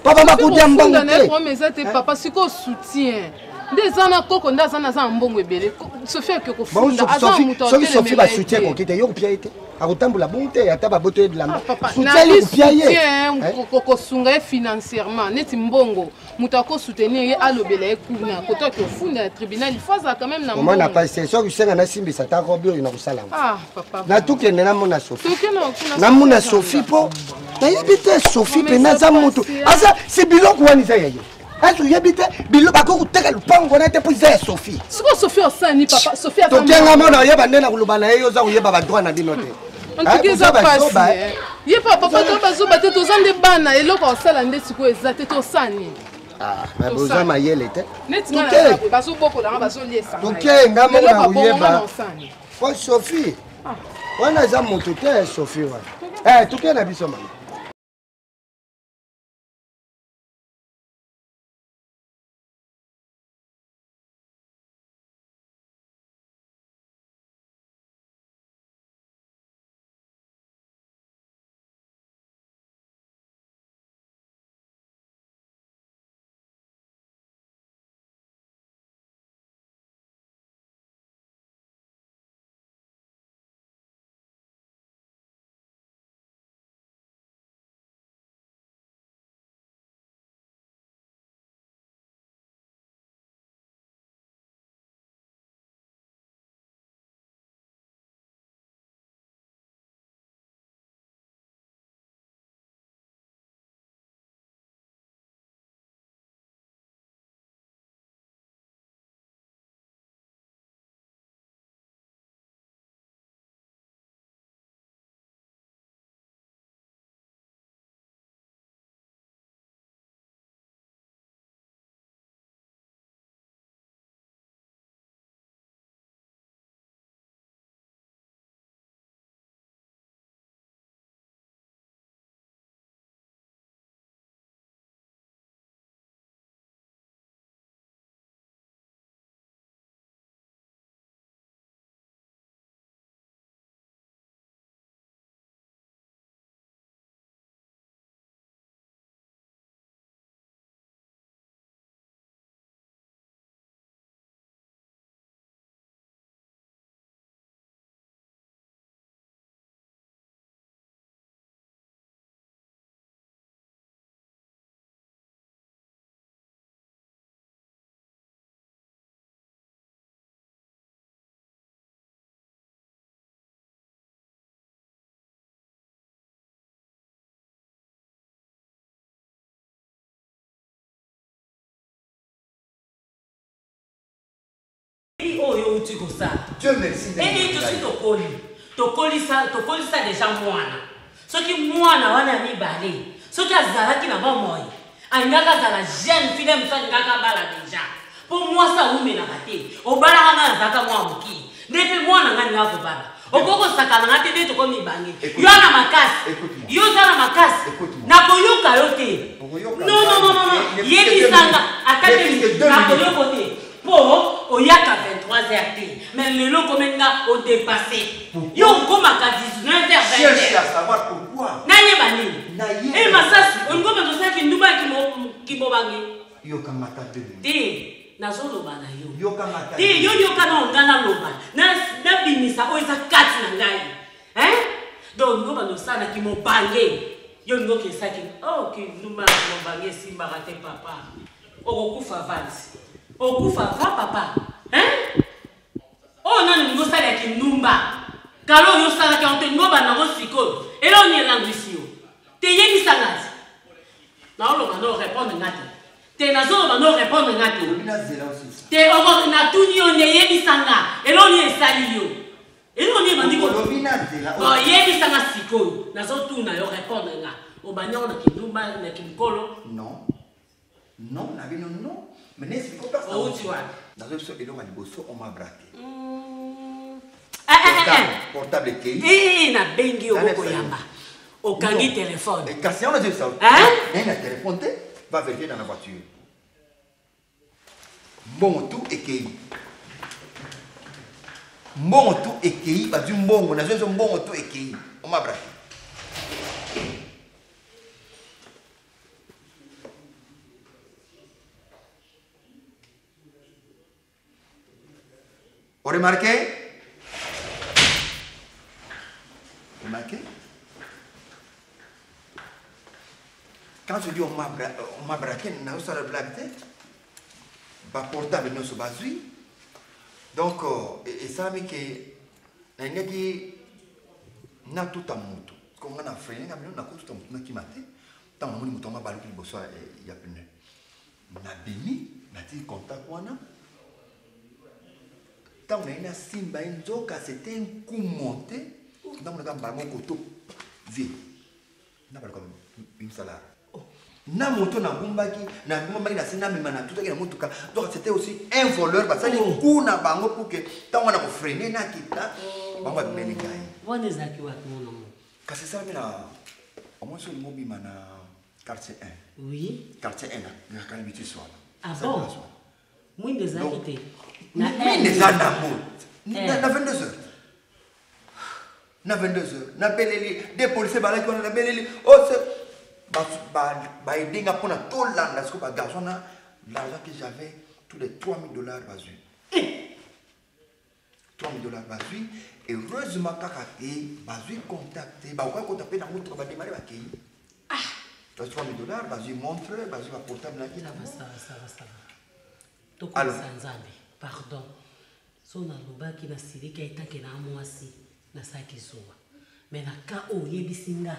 Speaker 9: mpo bamakudia mbongo te.
Speaker 1: Eza te papa, sikoyo soutien nde eza na koko nde aza na mbongo ebele. Sophie ake kofunda, aza moto.
Speaker 9: Soki Sophie basoutien ekoki te, yo kopia ye te. Akotambola bongo te ata baboto ye bilamba.
Speaker 1: Papa,
Speaker 9: Soutien
Speaker 1: na
Speaker 9: ye kopia ye.
Speaker 1: soutien kosunga ye financièrement neti mbongo moto akosoutenir ye alobela ye kuna kotoki ofunda na tribunal il faut azala quand même na
Speaker 9: Omona
Speaker 1: mbongo.
Speaker 9: pasi soki osenga nasimbisa ata robe oyo nakosala yango.
Speaker 1: Ah, papa.
Speaker 9: Natukende namona Sophie.
Speaker 1: Tokende kuna
Speaker 9: Namona Sophie mpo nayebi te Sophie mpena aza moto aza si biloko wana eza ya ye. Azo yebi te bilo bakoki koteka lupango wana te mpo eza ya Sophie.
Speaker 1: Sikoyo Sophie osani papa Sophie aza
Speaker 9: Tokenga mona oyeba nde na koloba na ye yo oza koyeba badroit na bino te.
Speaker 1: En tout cas eza pasi. Eh. Ye papa papa to bazoba te toza nde bana eloko osala nde sikoyo eza te tosani.
Speaker 9: Ah, mais boza mayele te.
Speaker 1: Neti nga na bazobokola nga bazoliesa.
Speaker 9: Toke nga moko na koyeba.
Speaker 1: Osani.
Speaker 9: Fo Sophie. Wana eza moto te Sophie wana. Eh, toke na biso mama.
Speaker 5: Oyo outi kosala ee tosi tokoli tokolisa tokolisa deja mwana soki mwana wana ya mibale soki azalaki na bomoi alingaka azala jeune fille mosu alingaka abala deja mpo mwasi awumelaka te obalaka ngai nazalaka mwa moke nde mpe mwana ngai alingaka kobala okoki kosakana nga te nde tokomi mibange yo na makasi yo oza na makasi nakoyoka yo te nonnonono yebisanga ata te nakoyoko te mpo oyaka 23 heures te mais lelo okomi nga odepasse yo okomaka 19 heures 20 nayeba nini e masasi olingi obanda osalaki ndumba ya kimobange te nazoloba na yo te yo yoka na nga naloba nabimisa oyo eza kati na ngai hein donc olingi obanda osala na kimobange yo olingi okesaki oh kindumba ya kimobange esimbaka te papa okokufa vati okufa va papa hein oyo nani olingi osala ya kindumba kala oyo osalaki yango te olingi obanda yango sikoyo eloni elangwisi yo te yebisa nga ti naoloba no répondre nga te te nazoloba no répondre nga te te natuni yo nde yebisa nga eloni esali yo eloko nini ebandi koyebisa nga sikoyo nazotuna yo répondre nga obandi yango na kindumba na kimokolo
Speaker 10: non non na bino non mais nesi
Speaker 5: outi wapi
Speaker 10: nazo biso eloko ya liboso oma brake
Speaker 5: eh, eh, eh,
Speaker 10: portable ekei
Speaker 5: nabengi yo bokoyamba okangi telefone
Speaker 10: kasi yango nazo biso naye na telefone te va vérifier dans la voiture mbongo tout ekei mbongo tout ekei bazwi mbongo nazwi biso mbongo tout ekei oma brake Remarquez? Quand je dis on m'a braqué, nazosala blague te. Baportable nyonso bazwi. Donc esalami ke nalingaki natuta moto ko nga na freine nga bino nakotuta moto nakima te. Ntango namoni moto yango abaluki liboso ya pneu, nabimi, natiki contact wana. Ntango naye nasimba ye, nzoka c'était un coup monté. Namonaka mbala moko to vie nabaluka bimisala na moto nagumbaki, nagumbaki na se, namema, natutaki na motuka. Donc c'était aussi un voleur. Basali coup na bango pour que ntango wana kofreiner, nakita, bango babimeli ngai.
Speaker 11: Wana ezalaki wapi, mwana mo?
Speaker 10: Kasi esalami na omoi soki olingi obima na quartier 1. Quartier 1 na Kalibitis wana.
Speaker 11: Ah bon, mwinda ezalaki te?
Speaker 10: Mwinda eza nango na 22 heures, na 22 heures nabeleli de policier balaki wana, nabeleli ose baede nga mpona tolanda sikoyo bagarçon na l'argent que j'avais, tous les 3000 $ bazwi, 3000 $ bazwi. Heureusement kaka te bazwi contact te, bakoki kota mpe na motuka, badémarrer, bakei. Bazwi 3000 $, bazwi montre, bazwi baportable naki.
Speaker 11: Ça va, ça va, ça va, ça va. Tokomisa Nzambe. Pardon, so nalobaki, nasiliki etake na mwasi, nasalaki zuwa. Me na ka oyo oyebisi nga,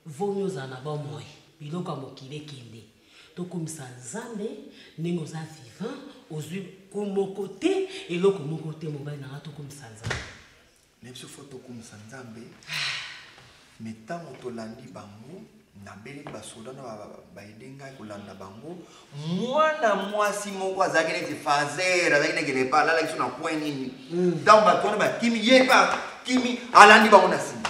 Speaker 11: voni ozala na bomoi, biloko ya mokili ekende. Tokomisa Nzambe ndenge oza vivant, ozwi ku moko te, eloko moko te. Mobali na nga, tokomisa Nzambe.
Speaker 10: Na biso fo tokumisa Nzambe. Me ntango tolandi bango, nabeleli basoda na baede ngai kolanda bango. Mwana mwasi moko azalaki neti fazer, azalaki neti lepa, alalaki so na coin nini. Ntango bato wana bakimi, ye mpe akimi, alandi bango na nsima.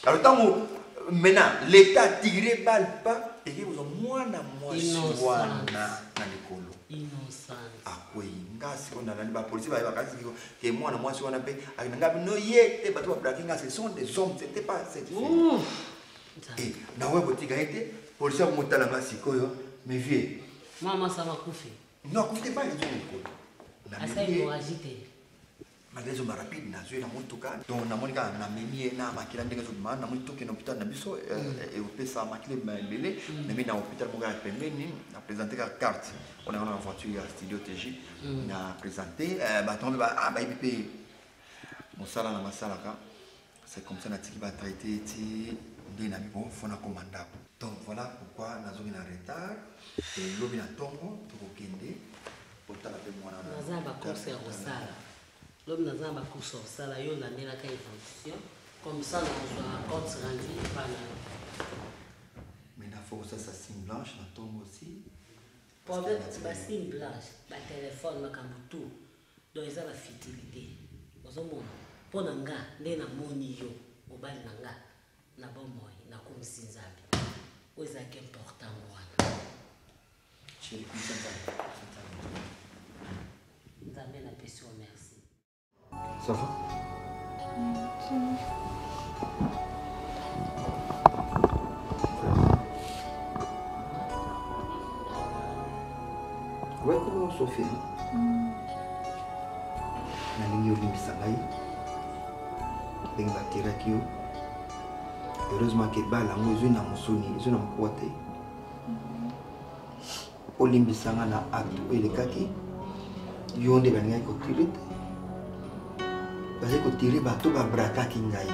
Speaker 10: Alors ntango maintenant l'État tire balle pa eke kozwa mwana mwasi wana na likolo, akwei. Nga sikoyo nalandi bapolisier, bayebaka ke mwana mwasi wana mpe akenda. Nga bino ye te, bato babraquer nga, ce sont des hommes, c'était pas cette fille. E nakoya kotika ye te. Policier akomotala nga sikoyo, mais vieux.
Speaker 11: Mwana mwasi akufi?
Speaker 10: Non, akufi te, bale ezonga likolo.
Speaker 11: Asali hémorragie te?
Speaker 10: Malgré ezomba rapide, nazwi na motuka. Donc namoni kaka namemi ye na makila ndenge ezobima. Namoni tokende hôpital na biso, ekopesa makila ebima ebele. Nami na hôpital moko ya pembeni, na présente kaka carte on yango na voiture ya studio TG, na présente bato mpe bayebi mpe mosala na basalaka. C'est comme ça natiki batraité ti nde na bon fo nakoma ndako. Donc voilà pourquoi nazongi na retard. Elobi na ntongo tokokende kotala mpe mwana.
Speaker 11: Naza na bacourse ya kosala lobi, naza na bacourse ya kosala. Yo olandelaka évolution, comme ça nazwa compte rendu epa na yo.
Speaker 10: Maintenant faut kosala signe blanche na ntongo aussi.
Speaker 11: Problème, basigne blanche, batelefone, makambo tout. Donc eza bafutilité. Ozomona, mpo na nga nde namoni yo mobali na nga na bomoi, nakomisi Nzambe. Oyo ezalaki important wana.
Speaker 10: Chéri, kumisa Nzambe.
Speaker 11: Nzambe, napesi yo merci.
Speaker 10: Ça va?
Speaker 7: Mm.
Speaker 10: Ouais, comment Sophie? Nalingi olimbisa ngai ndenge batiraki yo. Heureusement ke bala yango ezwi na mosuni, ezwi na mokuwa te. Olimbisa nga na acte oyo elekaki. Yo nde balingaki kotirer te, bazali kotirer bato babraquaki ngai.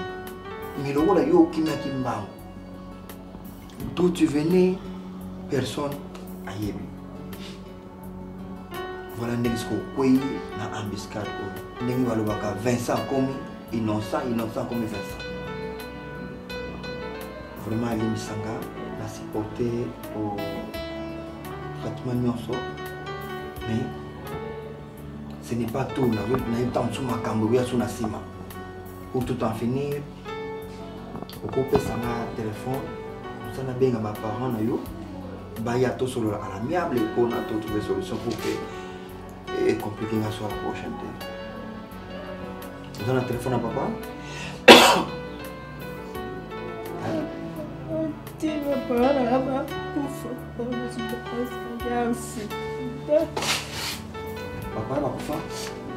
Speaker 10: Mais lokola yo okimaki mbango, d'où tu venais, personne ayebi. Voilà ndenge soki okwei na embuscade oyo, ndenge balobaka Vincent akomi Innocent, Innocent akomi Vincent. Vraiment alimbisa nga na supporte au traitement nyonso, mais ce n'est pas tout. Nayebi ntango mosusu makambo ekoya so na nsima. Pour tout en finir, okopesa nga telefone mosa, nabenga baparent na yo, baya tosolola à l'amiable mpona totrouver solution pour que ecompliquer nga so la prochaine te. Oza na telefone ya papa?
Speaker 2: Te, papa na nga bakufa. Accident.
Speaker 10: Papa bakufa?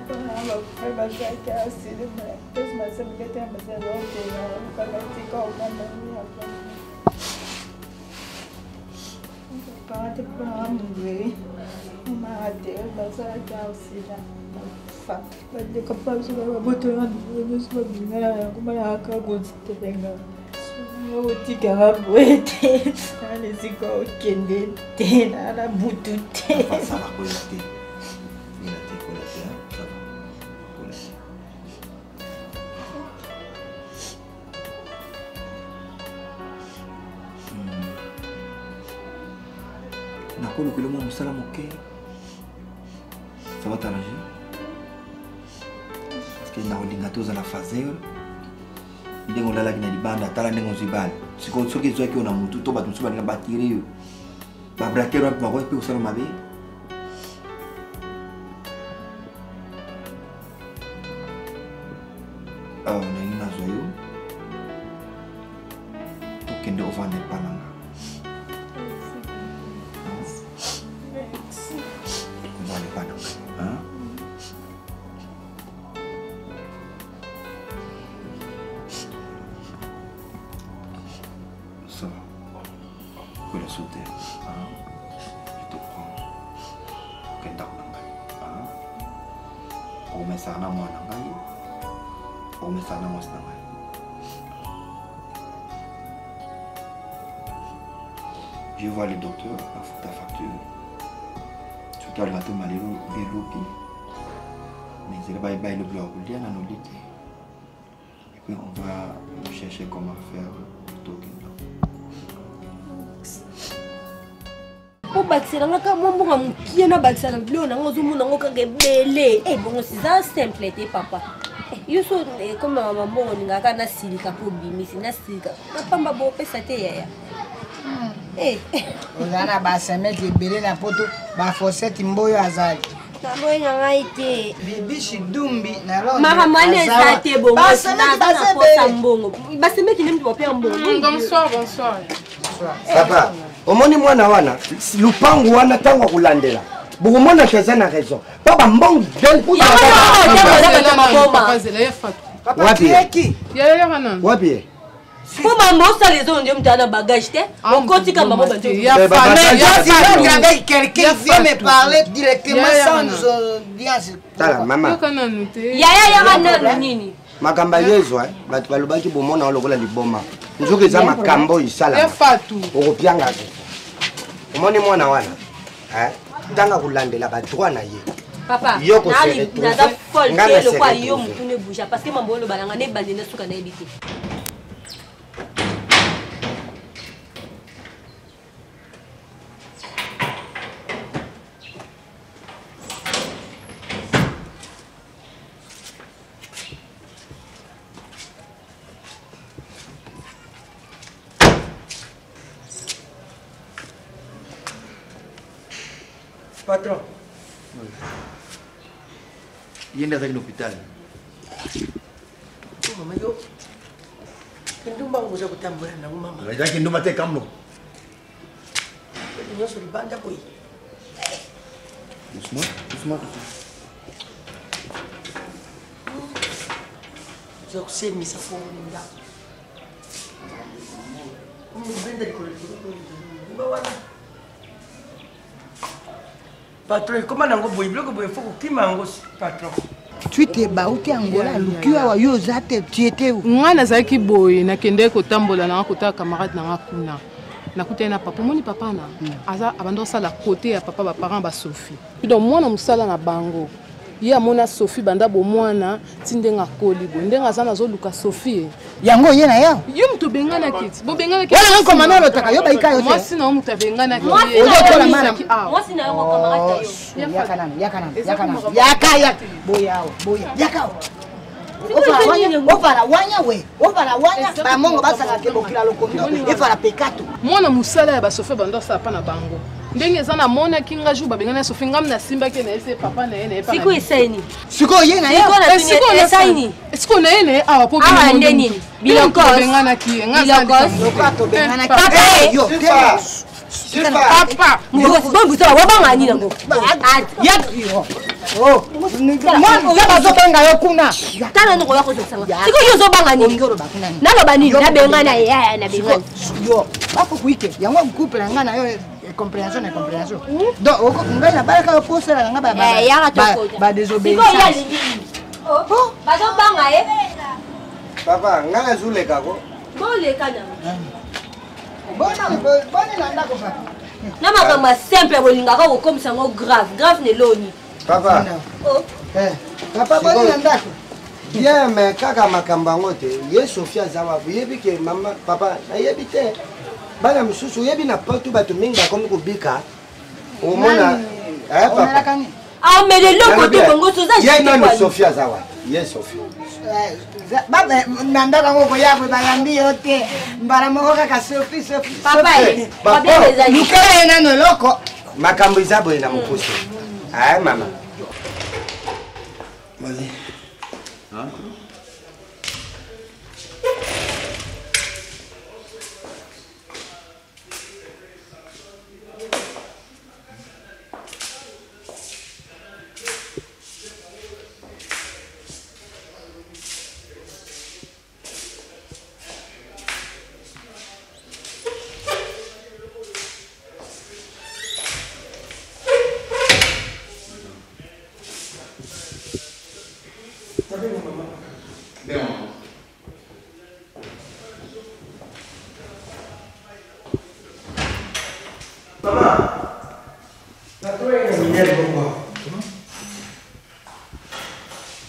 Speaker 2: Bakufa, bazalaki accident. Mpesi masembete ya bazala otenga tika omama. Papa te mpona mondele mama te basalaki accident bakufa bandeko mpa biso babotola nyonso babingana yango balakaka kotelenga otikaka boye te naa na esika okende te naa na butu te.
Speaker 10: Nakolukela mwa mosala moke, ça va t'arranger parce que nakolinga tozala fazer ndenge olalaki na libanda. Tala ndenge ozwi bale sikoyo, soki ezwaki yo na motu to bato mosusu balinga batire yo babraquer wapi, bakoki mpe kosala mabe. Awa nalingi nazwa yo, tokende ovanda epa na nga, ovanda epa na nga. Ça va. Kola sauter. Je te prends. Okenda na ngai. Okomesana na mwana ngai. Okomesana na mwasi na ngai. Je vois le docteur, afuta facture. Soki alinga te malelo belobi. Mais nzela bayebi lobi ya kolia nano li te. Et puis on va chercher comment faire tokenda.
Speaker 3: Obakisela nga kaka mwa mbongo ya mokie, nabakisa na biloko nango, ozomona yango kaka ebele. Eh, bongo siza simple te papa. Eh, yo so ekoma mambongo olingaka kaka nasilika mpo obimisi nasilika napamba bopesa te yaya. Eh.
Speaker 4: Oza na basemeki ebele na poto, bafosete mboyo azali.
Speaker 3: Naboyi na ngai te.
Speaker 4: Bibishi dumbi na Londres.
Speaker 3: Makambo wana eza te bongo.
Speaker 4: Basemeki baza
Speaker 3: Naposa
Speaker 4: ebele.
Speaker 3: mbongo, basemeki nde mutu bapea mbongo.
Speaker 1: Bonsoir, bonsoir.
Speaker 9: Papa, omoni mwana wana, lupangu wana, ntango akolandela bokomona ke aza na raison mpo bambongo.
Speaker 1: Papa Zela ya Fatou.
Speaker 9: Wapi ye?
Speaker 1: Ya ya nani?
Speaker 9: Wapi ye?
Speaker 3: Mpo bambo osala ezono nde mutu ana bagage te, okotika bango.
Speaker 1: Ya Fatou.
Speaker 4: Avec quelqu'un vient me parler directement sans audience.
Speaker 9: Tala mama.
Speaker 1: Yoka nanu te.
Speaker 3: Yaya, yaka nanu nini?
Speaker 9: Makambo ya yezu, bato balobaki bomona o lokola liboma, nzoki eza makambo oyo
Speaker 1: Ya
Speaker 9: esalama.
Speaker 1: Fatou.
Speaker 9: Okopianga te. Omoni mwana wana, ntango akolandela badroit na ye.
Speaker 3: Papa,
Speaker 9: Yo ko se retrouver,
Speaker 3: naza folle
Speaker 9: nga
Speaker 3: te
Speaker 9: na se
Speaker 3: lokwa yo
Speaker 9: retrouver.
Speaker 3: motu ne bouge parce que mambo oloba nanga ne ebandi na suka nayebi te.
Speaker 12: Patron.
Speaker 10: Ye nde azalaki na hôpital.
Speaker 12: Oh, mama yo kindumba ngo boza kotambola nango mama.
Speaker 10: Ezalaki ndumba te, kamlo.
Speaker 12: Nyonso libanda boye.
Speaker 10: Doucement, doucement, doucement.
Speaker 12: Oza kosemisa kongo ndako obenda likolo likolo wana. Patron, ekoma nango boye, biloko boye fo kokima yango patron.
Speaker 4: Twite bauti Angola aluki awa, yo oza te, tie te.
Speaker 1: Ngai nazalaki boye, nakendeki kotambola nanga kotala camarade nanga kuna, nakutani na papa. Omoni papa na aza abanda kosala kote ya papa, baparent basophie. Donc mwana mosala na bango, ye amona Sophie banda bomwana ti ndenge akoli boye, ndenge aza nazoluka Sophie.
Speaker 4: Yango ye na yo.
Speaker 1: Yo moto obenganaki ti bobenganaki.
Speaker 4: Wana nga komanda olotaka yo bayika yo te.
Speaker 1: Mwasi na yo moto abenganaki.
Speaker 3: Mwasi
Speaker 1: ye.
Speaker 3: na yo
Speaker 4: Ozokola
Speaker 3: nini?
Speaker 4: mana.
Speaker 3: Mwasi na yo ngo camarade na yo.
Speaker 4: Yaka nanu, yaka nanu, yaka nanu, yaka yaka, boya awa, boya, yaka awa.
Speaker 3: Sikoyo eza nini yango?
Speaker 4: Ovala wanya we, ovala wanya, bamongo basaka ke bokila lokondo, efala pekato.
Speaker 1: Mwana mosala ya basophie bando asala mpa na bango, ndenge eza namonaki nga jour babengani ya Sophie, ngam nasimbaki ye na ye se papa na ye na ye pa na
Speaker 3: Sikoyo
Speaker 1: biso.
Speaker 3: esali nini?
Speaker 4: Sikoyo ye na ye.
Speaker 3: Sikoyo na
Speaker 1: Eh, sikoyo
Speaker 3: tuni esali
Speaker 1: nasala-
Speaker 3: nini?
Speaker 1: Sikoyo na ye na ye awa po
Speaker 3: Awa nde nini? Bilokos.
Speaker 1: benganaki ye nga aza
Speaker 3: Bilokos.
Speaker 1: likambo te.
Speaker 4: Lokola tobenganaki.
Speaker 1: Papa.
Speaker 4: Eh, yo, te.
Speaker 1: Papa.
Speaker 3: Bombusa wabanga nini yango?
Speaker 4: Yaka. Oh, mwana bazobenga yo kuna.
Speaker 3: Tala ndoko ya kozokisanga. Sikoyo yo ozobanga nini?
Speaker 4: Olingi oloba kuna nini?
Speaker 3: Naloba nini?
Speaker 4: Yo
Speaker 3: Nabengana ye, yaya nabengana.
Speaker 4: Yo, bafokuike yango couple na ngai na yo. incompréhension na incompréhension. Donc ngai nabalaka yo mpo osalaka nga
Speaker 3: Eh, yaka tokota.
Speaker 4: ba
Speaker 3: Sikoyo ye
Speaker 4: désobéissance.
Speaker 3: alingi nini? Oh, bazobanga ye.
Speaker 9: Papa, ngai nazoleka ko.
Speaker 3: Boleka na.
Speaker 4: Boni na ndako papa.
Speaker 3: Na makambo ya simple bolingaka kokomisa yango grave. Grave na eloni.
Speaker 9: Papa.
Speaker 3: Oh.
Speaker 4: Papa boni na ndako.
Speaker 9: Bien, mais kaka makambo yango te. Ye Sophie aza wapi? Oyebi ke mama papa nayebi te. Bana mosusu oyebi na poto bato mingi bakomi kobika. Omona eh papa.
Speaker 3: Amela eloko te bongo soza
Speaker 9: Ye nani Sophie aza wapi? Ye Sophie.
Speaker 4: Na ndako yango koya boye bayambi yo te mbala moko kaka sofi sofi.
Speaker 3: Papa, eh, problème ezali.
Speaker 4: Lukela ye nano eloko.
Speaker 9: Makambo eza boye na mokuse. Ah mama.
Speaker 10: Vas-y. Hein?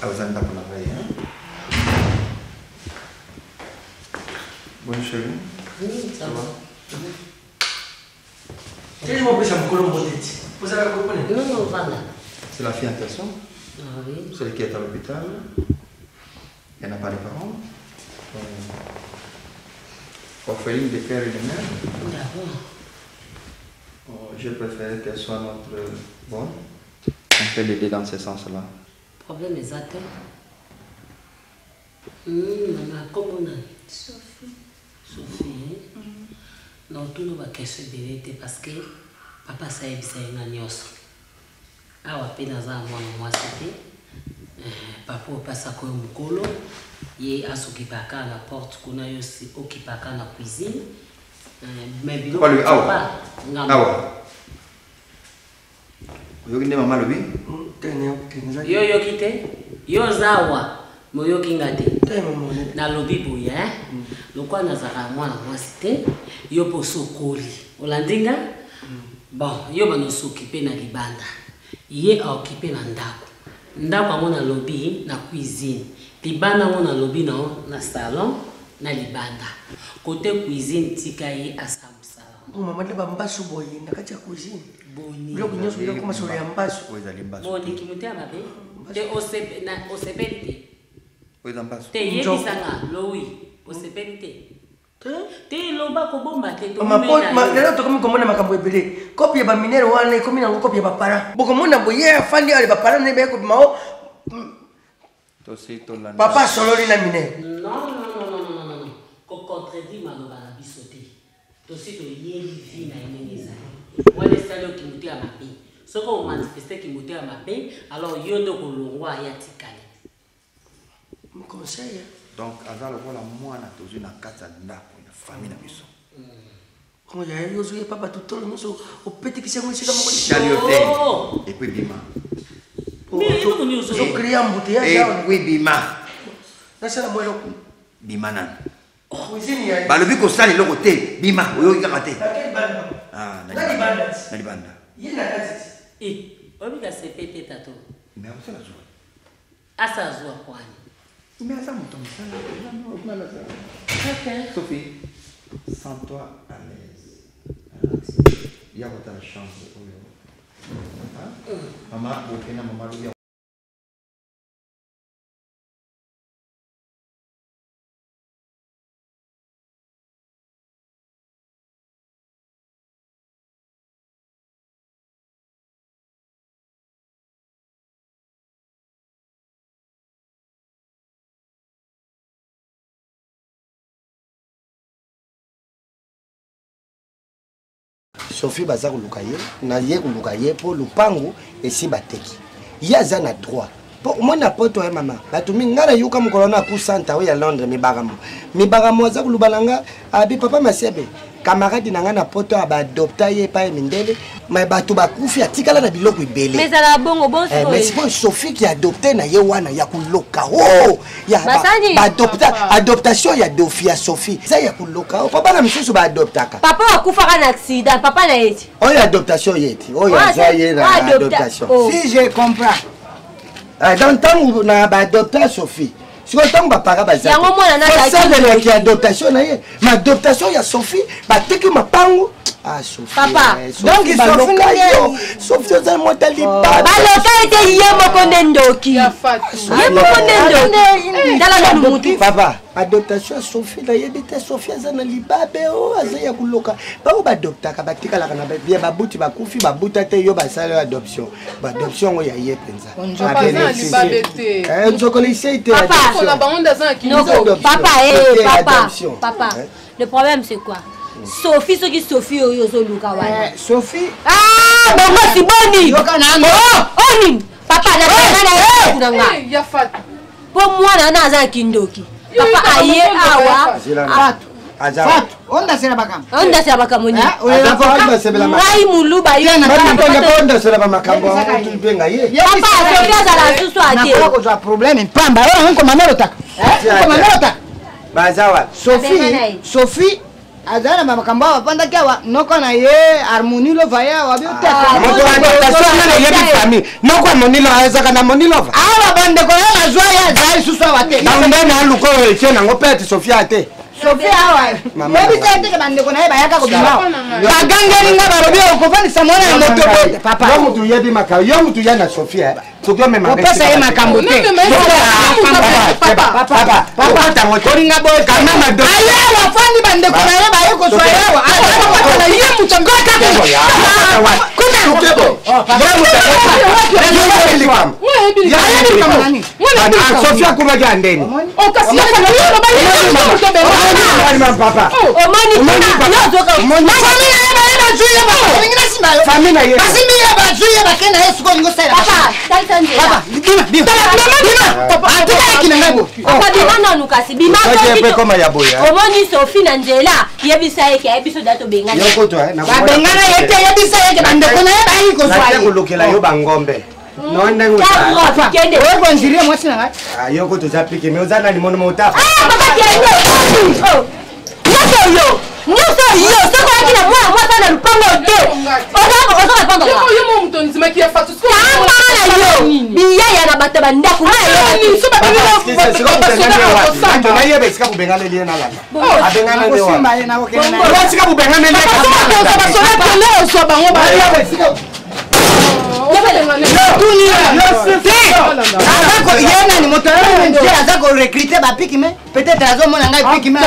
Speaker 10: Awa eza ndako na ngai, hein? Bonne chérie.
Speaker 11: Oui, ça va.
Speaker 12: Tele mopesa mokolo mbote ti. Ozalaka kopona.
Speaker 11: Non, non, vanda.
Speaker 10: C'est la fille en question.
Speaker 11: Ah oui.
Speaker 10: Celle qui est à l'hôpital. Elle n'a pas de parents. Orpheline de père et de mère.
Speaker 11: D'accord.
Speaker 10: Oh, je préfère qu'elle soit notre bonne. On peut l'aider dans ce sens-là.
Speaker 11: Problème eza te. Mama, kombo nani?
Speaker 7: Sophie.
Speaker 11: Sophie. Na otuna ba question ebele te parce que papa asayebisa ye nga nyonso. Awa mpe naza na mwana mwasi te. Papa oyo opasaka oyo mokolo ye asokipaka na porte kuna, yo okipaka na cuisine. Mais biloko
Speaker 10: Papa, awa.
Speaker 11: papa, ngambo.
Speaker 10: Awa. Oyoki nde mama alobi?
Speaker 11: Yo oyoki te? Yo oza awa, mais oyoki nga te. Nalobi boye, hein? Lokola nazalaka mwana mwasi te, yo mpe osi okoli. Olandi nga? Bon, yo banda os'occuper na libanda. Ye a occuper na ndako. Ndako yango nalobi na cuisine. Libanda yango nalobi na, na salon, na libanda. Cote cuisine tika ye asala mosala.
Speaker 12: Bon, mama nde bambasu boye na kati ya cuisine.
Speaker 11: Boni.
Speaker 12: Biloko nyonso biloko masolo ya mbasu.
Speaker 10: Oyo ezali mbasu.
Speaker 11: Boni kimotema mabe. Te osepeli te.
Speaker 10: Oyo eza mbasu.
Speaker 11: Te yebisa nga Lowi, osepeli te. Te loba kobomba te.
Speaker 12: Mama, lelo tokomi komona makambo ebele. Kopi ya baminere wana ekomi nango kopi ya baparent. Bokomona boye afandi ale baparent ne baye kobima o.
Speaker 10: Tosi tolanda.
Speaker 12: Papa asololi na minere.
Speaker 11: Non, non, non, non, non, non, non. Ko contredire maloba na biso te. Tosi toyebi vie na ye ndenge ezali. Wana esali yo kimoto ya mabe. Soki omanifeste kimoto ya mabe, alors yo nde okolongwa ya tikali.
Speaker 12: Conseil.
Speaker 10: Donc aza lokola mwana tozwi na kati ya ndako ya famille na biso.
Speaker 12: Kongo ya yo ozoya pa bato tolo nyonso opetekisi yango esika moko.
Speaker 10: Tali yo te. Et puis bima.
Speaker 12: Ozocrea embouteillage
Speaker 10: Et puis bima.
Speaker 12: Nasala mwa eloko.
Speaker 10: Bima nani?
Speaker 12: Cuisine ya
Speaker 10: Balobi kosala eloko te, bima oyoki kaka te. Ah, na
Speaker 12: Na libanda.
Speaker 10: Na libanda.
Speaker 12: Ye na kati.
Speaker 11: Eh, oyebi ka sepe te tato.
Speaker 10: Mais osala zuwa.
Speaker 11: Asa zuwa kwani.
Speaker 10: Mais aza moto mosala.
Speaker 11: Ok.
Speaker 10: Sophie, sens-toi à l'aise. Ya kotala chambre oyo. Mama, okenda mama lobi.
Speaker 9: Sophie baza koluka ye, na ye koluka ye po lupangu esi bateki. Ye aza na droit. Po omoni na poto ya mama, bato mingi nga nayoka mokolo na kusanta oyo ya Londres mibakamo. Mibakamo aza koluba na nga, abi papa Masebe. Camarade na ngai na poto ya baadopta ye epai ya mindele, me bato bakufi, atikala na biloko ebele.
Speaker 3: Mais ezala bongo bon.
Speaker 9: Eh, mais sikoyo Sophie ki adopte na ye wana ya koloka o ya
Speaker 3: Basani.
Speaker 9: baadopta, adoptation ya dofi ya Sophie eza ya koloka o, po bana misusu baadoptaka.
Speaker 3: Papa akufaka na accident, papa na ye ti.
Speaker 9: Oyo adoptation ye ti oyo azwa ye na adoptation.
Speaker 3: Oh.
Speaker 4: Si je comprends.
Speaker 9: Eh, donc ntango na baadopta Sophie, sikoyo ntango bapara
Speaker 3: Yango mwana na azalaki
Speaker 9: basalelaki
Speaker 3: ndoki.
Speaker 9: adoptation na ye, ma adoptation ya Sophie, bateki mapango. Ah, Sophie,
Speaker 3: Papa.
Speaker 9: eh, Sophie,
Speaker 4: Donc, Sophie
Speaker 9: baloka
Speaker 4: ndenge-
Speaker 9: yo. Sophie oza mwata libanda.
Speaker 3: Baloka ete ye moko nde ndoki, ye moko nde ndoki. Tala nanu mutu.
Speaker 9: Papa, adoptation ya Sophie, nayebi te. Sophie aza na libabe o aza ya koloka. Bango baadoptaka, batikalaka na bien, babuti bakufi, babuta te, yo basala yo adoption. Baadoption yango ya ye mpenza.
Speaker 1: Papa aza na libabe te.
Speaker 9: Nzokolo isei te.
Speaker 3: Papa.
Speaker 1: Kola bango nde aza na
Speaker 3: Noko,
Speaker 1: kindoki.
Speaker 3: papa, eh,
Speaker 9: Te,
Speaker 3: papa,
Speaker 9: adoption.
Speaker 3: papa. Le problème c'est quoi? Sophie, soki Sophie oyo ozoluka wana.
Speaker 4: Sophie.
Speaker 3: Ah, bongo siboni.
Speaker 4: Yoka na yango.
Speaker 3: Oh, oni. Papa na na na ye kuna nga.
Speaker 1: Eh, ya Fatu.
Speaker 3: Po mwana wana aza na kindoki.
Speaker 1: Yo,
Speaker 3: Papa
Speaker 1: yoka
Speaker 3: aye
Speaker 1: bango nde
Speaker 3: awa.
Speaker 9: Zela aza
Speaker 4: Fatu, ondasela makambo.
Speaker 3: Ondasela makambo nini?
Speaker 4: Ah, oyo avocat.
Speaker 3: Ngai muluba yo na
Speaker 9: ondasela bamakambo yango tubenga ye.
Speaker 3: Papa, Sophie azala susu ate.
Speaker 4: Nakola kozwa problème pamba oyo nkoma melotaka. Nkoma melotaka.
Speaker 9: Baza wapi?
Speaker 4: Sophie,
Speaker 3: Abengana ye.
Speaker 4: Sophie azali na bamakambo awa, afandaki awa, noko na ye Harmonie Lova ye awa
Speaker 9: moto adoptation nga nayebi famille noko ya Monilova azalaka na Monilova.
Speaker 4: Awa bandeko ye nazwa ye azali lisusu awa te.
Speaker 9: Bango nde naluka oyo etie nango mpe ati Sofia te.
Speaker 4: Sophie awa
Speaker 9: Mama
Speaker 4: yebisa
Speaker 9: na
Speaker 4: ye teke bandeko na ye bayaka kobima awa.
Speaker 1: Papa na ngai.
Speaker 4: Bagangeli nga, balobi okofandisa mwana ya moto boye papa.
Speaker 9: Yo mutu uyebi makambo, yo mutu ya na Sofia soki omema
Speaker 4: Kopesa ye makambo te.
Speaker 9: Kolinga boye
Speaker 4: aye awa afandi, bandeko na ye baye kozwa ye awa.
Speaker 1: Ye moto
Speaker 9: Sofia akomaki ya ndeni.
Speaker 1: Okasi ya Fatu, yo loba ye moto benga.
Speaker 9: Papa,
Speaker 3: Omoni kuna yo ozoka.
Speaker 4: Famille na ye baye bazwi ye, balingi nasimba yo.
Speaker 9: Famille na ye.
Speaker 4: Basimbi ye, bazwi ye, bakei na ye. Sikoyo olingi osalela.
Speaker 3: Papa, talisa nzela.
Speaker 4: Papa, bima, bima, bima. Atika yeki na ngai bo.
Speaker 3: Papa, bima nanu kasi, bima.
Speaker 9: Soki
Speaker 3: soki
Speaker 9: epe koma ya boye, eh.
Speaker 3: Omoni Sophie na nzela, yebisa ye ke ayebi so da tobengani.
Speaker 9: Yo kutu, eh, nakomona-
Speaker 4: Babengana ye te, yebisa ye ke bandeko na ye bayi kozwa
Speaker 9: Natie
Speaker 4: ye.
Speaker 9: kolukela yo bangombe no ndenge
Speaker 3: Papa,
Speaker 9: ozala.
Speaker 3: kende.
Speaker 4: Oye konzirie mwasi na ngai.
Speaker 9: Ah, yo kutu oza pike me oza nani mono motafa.
Speaker 3: Ah, papa, kende. Oh. Nyonso yo, nyonso yo, soki oyaki na mwana mwasi na lupango te, oza répondre
Speaker 1: Yo
Speaker 3: nga.
Speaker 1: yo mo moto ondimaki ya Fatu.
Speaker 3: Kamba na yo biyaya na bato ya bandako nga yo.
Speaker 1: So babengi
Speaker 9: Nayeba esika bobenganeli ye, nalanda abengana nde
Speaker 4: Nakosimba ye, nakokende na ye.
Speaker 9: wapi esika bobenganeli ye.
Speaker 1: Basoda kende ozwa bango.
Speaker 9: Nayeba esika.
Speaker 4: Tuni te, aza ye nani moto oyo nde aza korecrute bapiki me peut-être azomona ngai piki me.
Speaker 1: Ya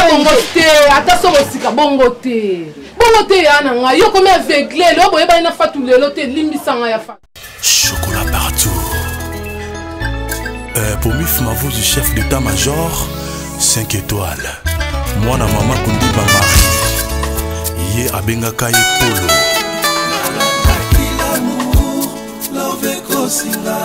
Speaker 1: bongo te, ata so bosika bongo te, bongo te. Ya na ngai, yo komi aveugle lelo, boyebani na Fatu lelo te. Limbisa ngai ya Fatu.
Speaker 13: Chocolat partout. Pour Mif Mavou du chef d'état-major, 5 étoiles. Moi, na maman Kundiba Marie. Ye abengaka ye Polo.
Speaker 14: Love ekosinga.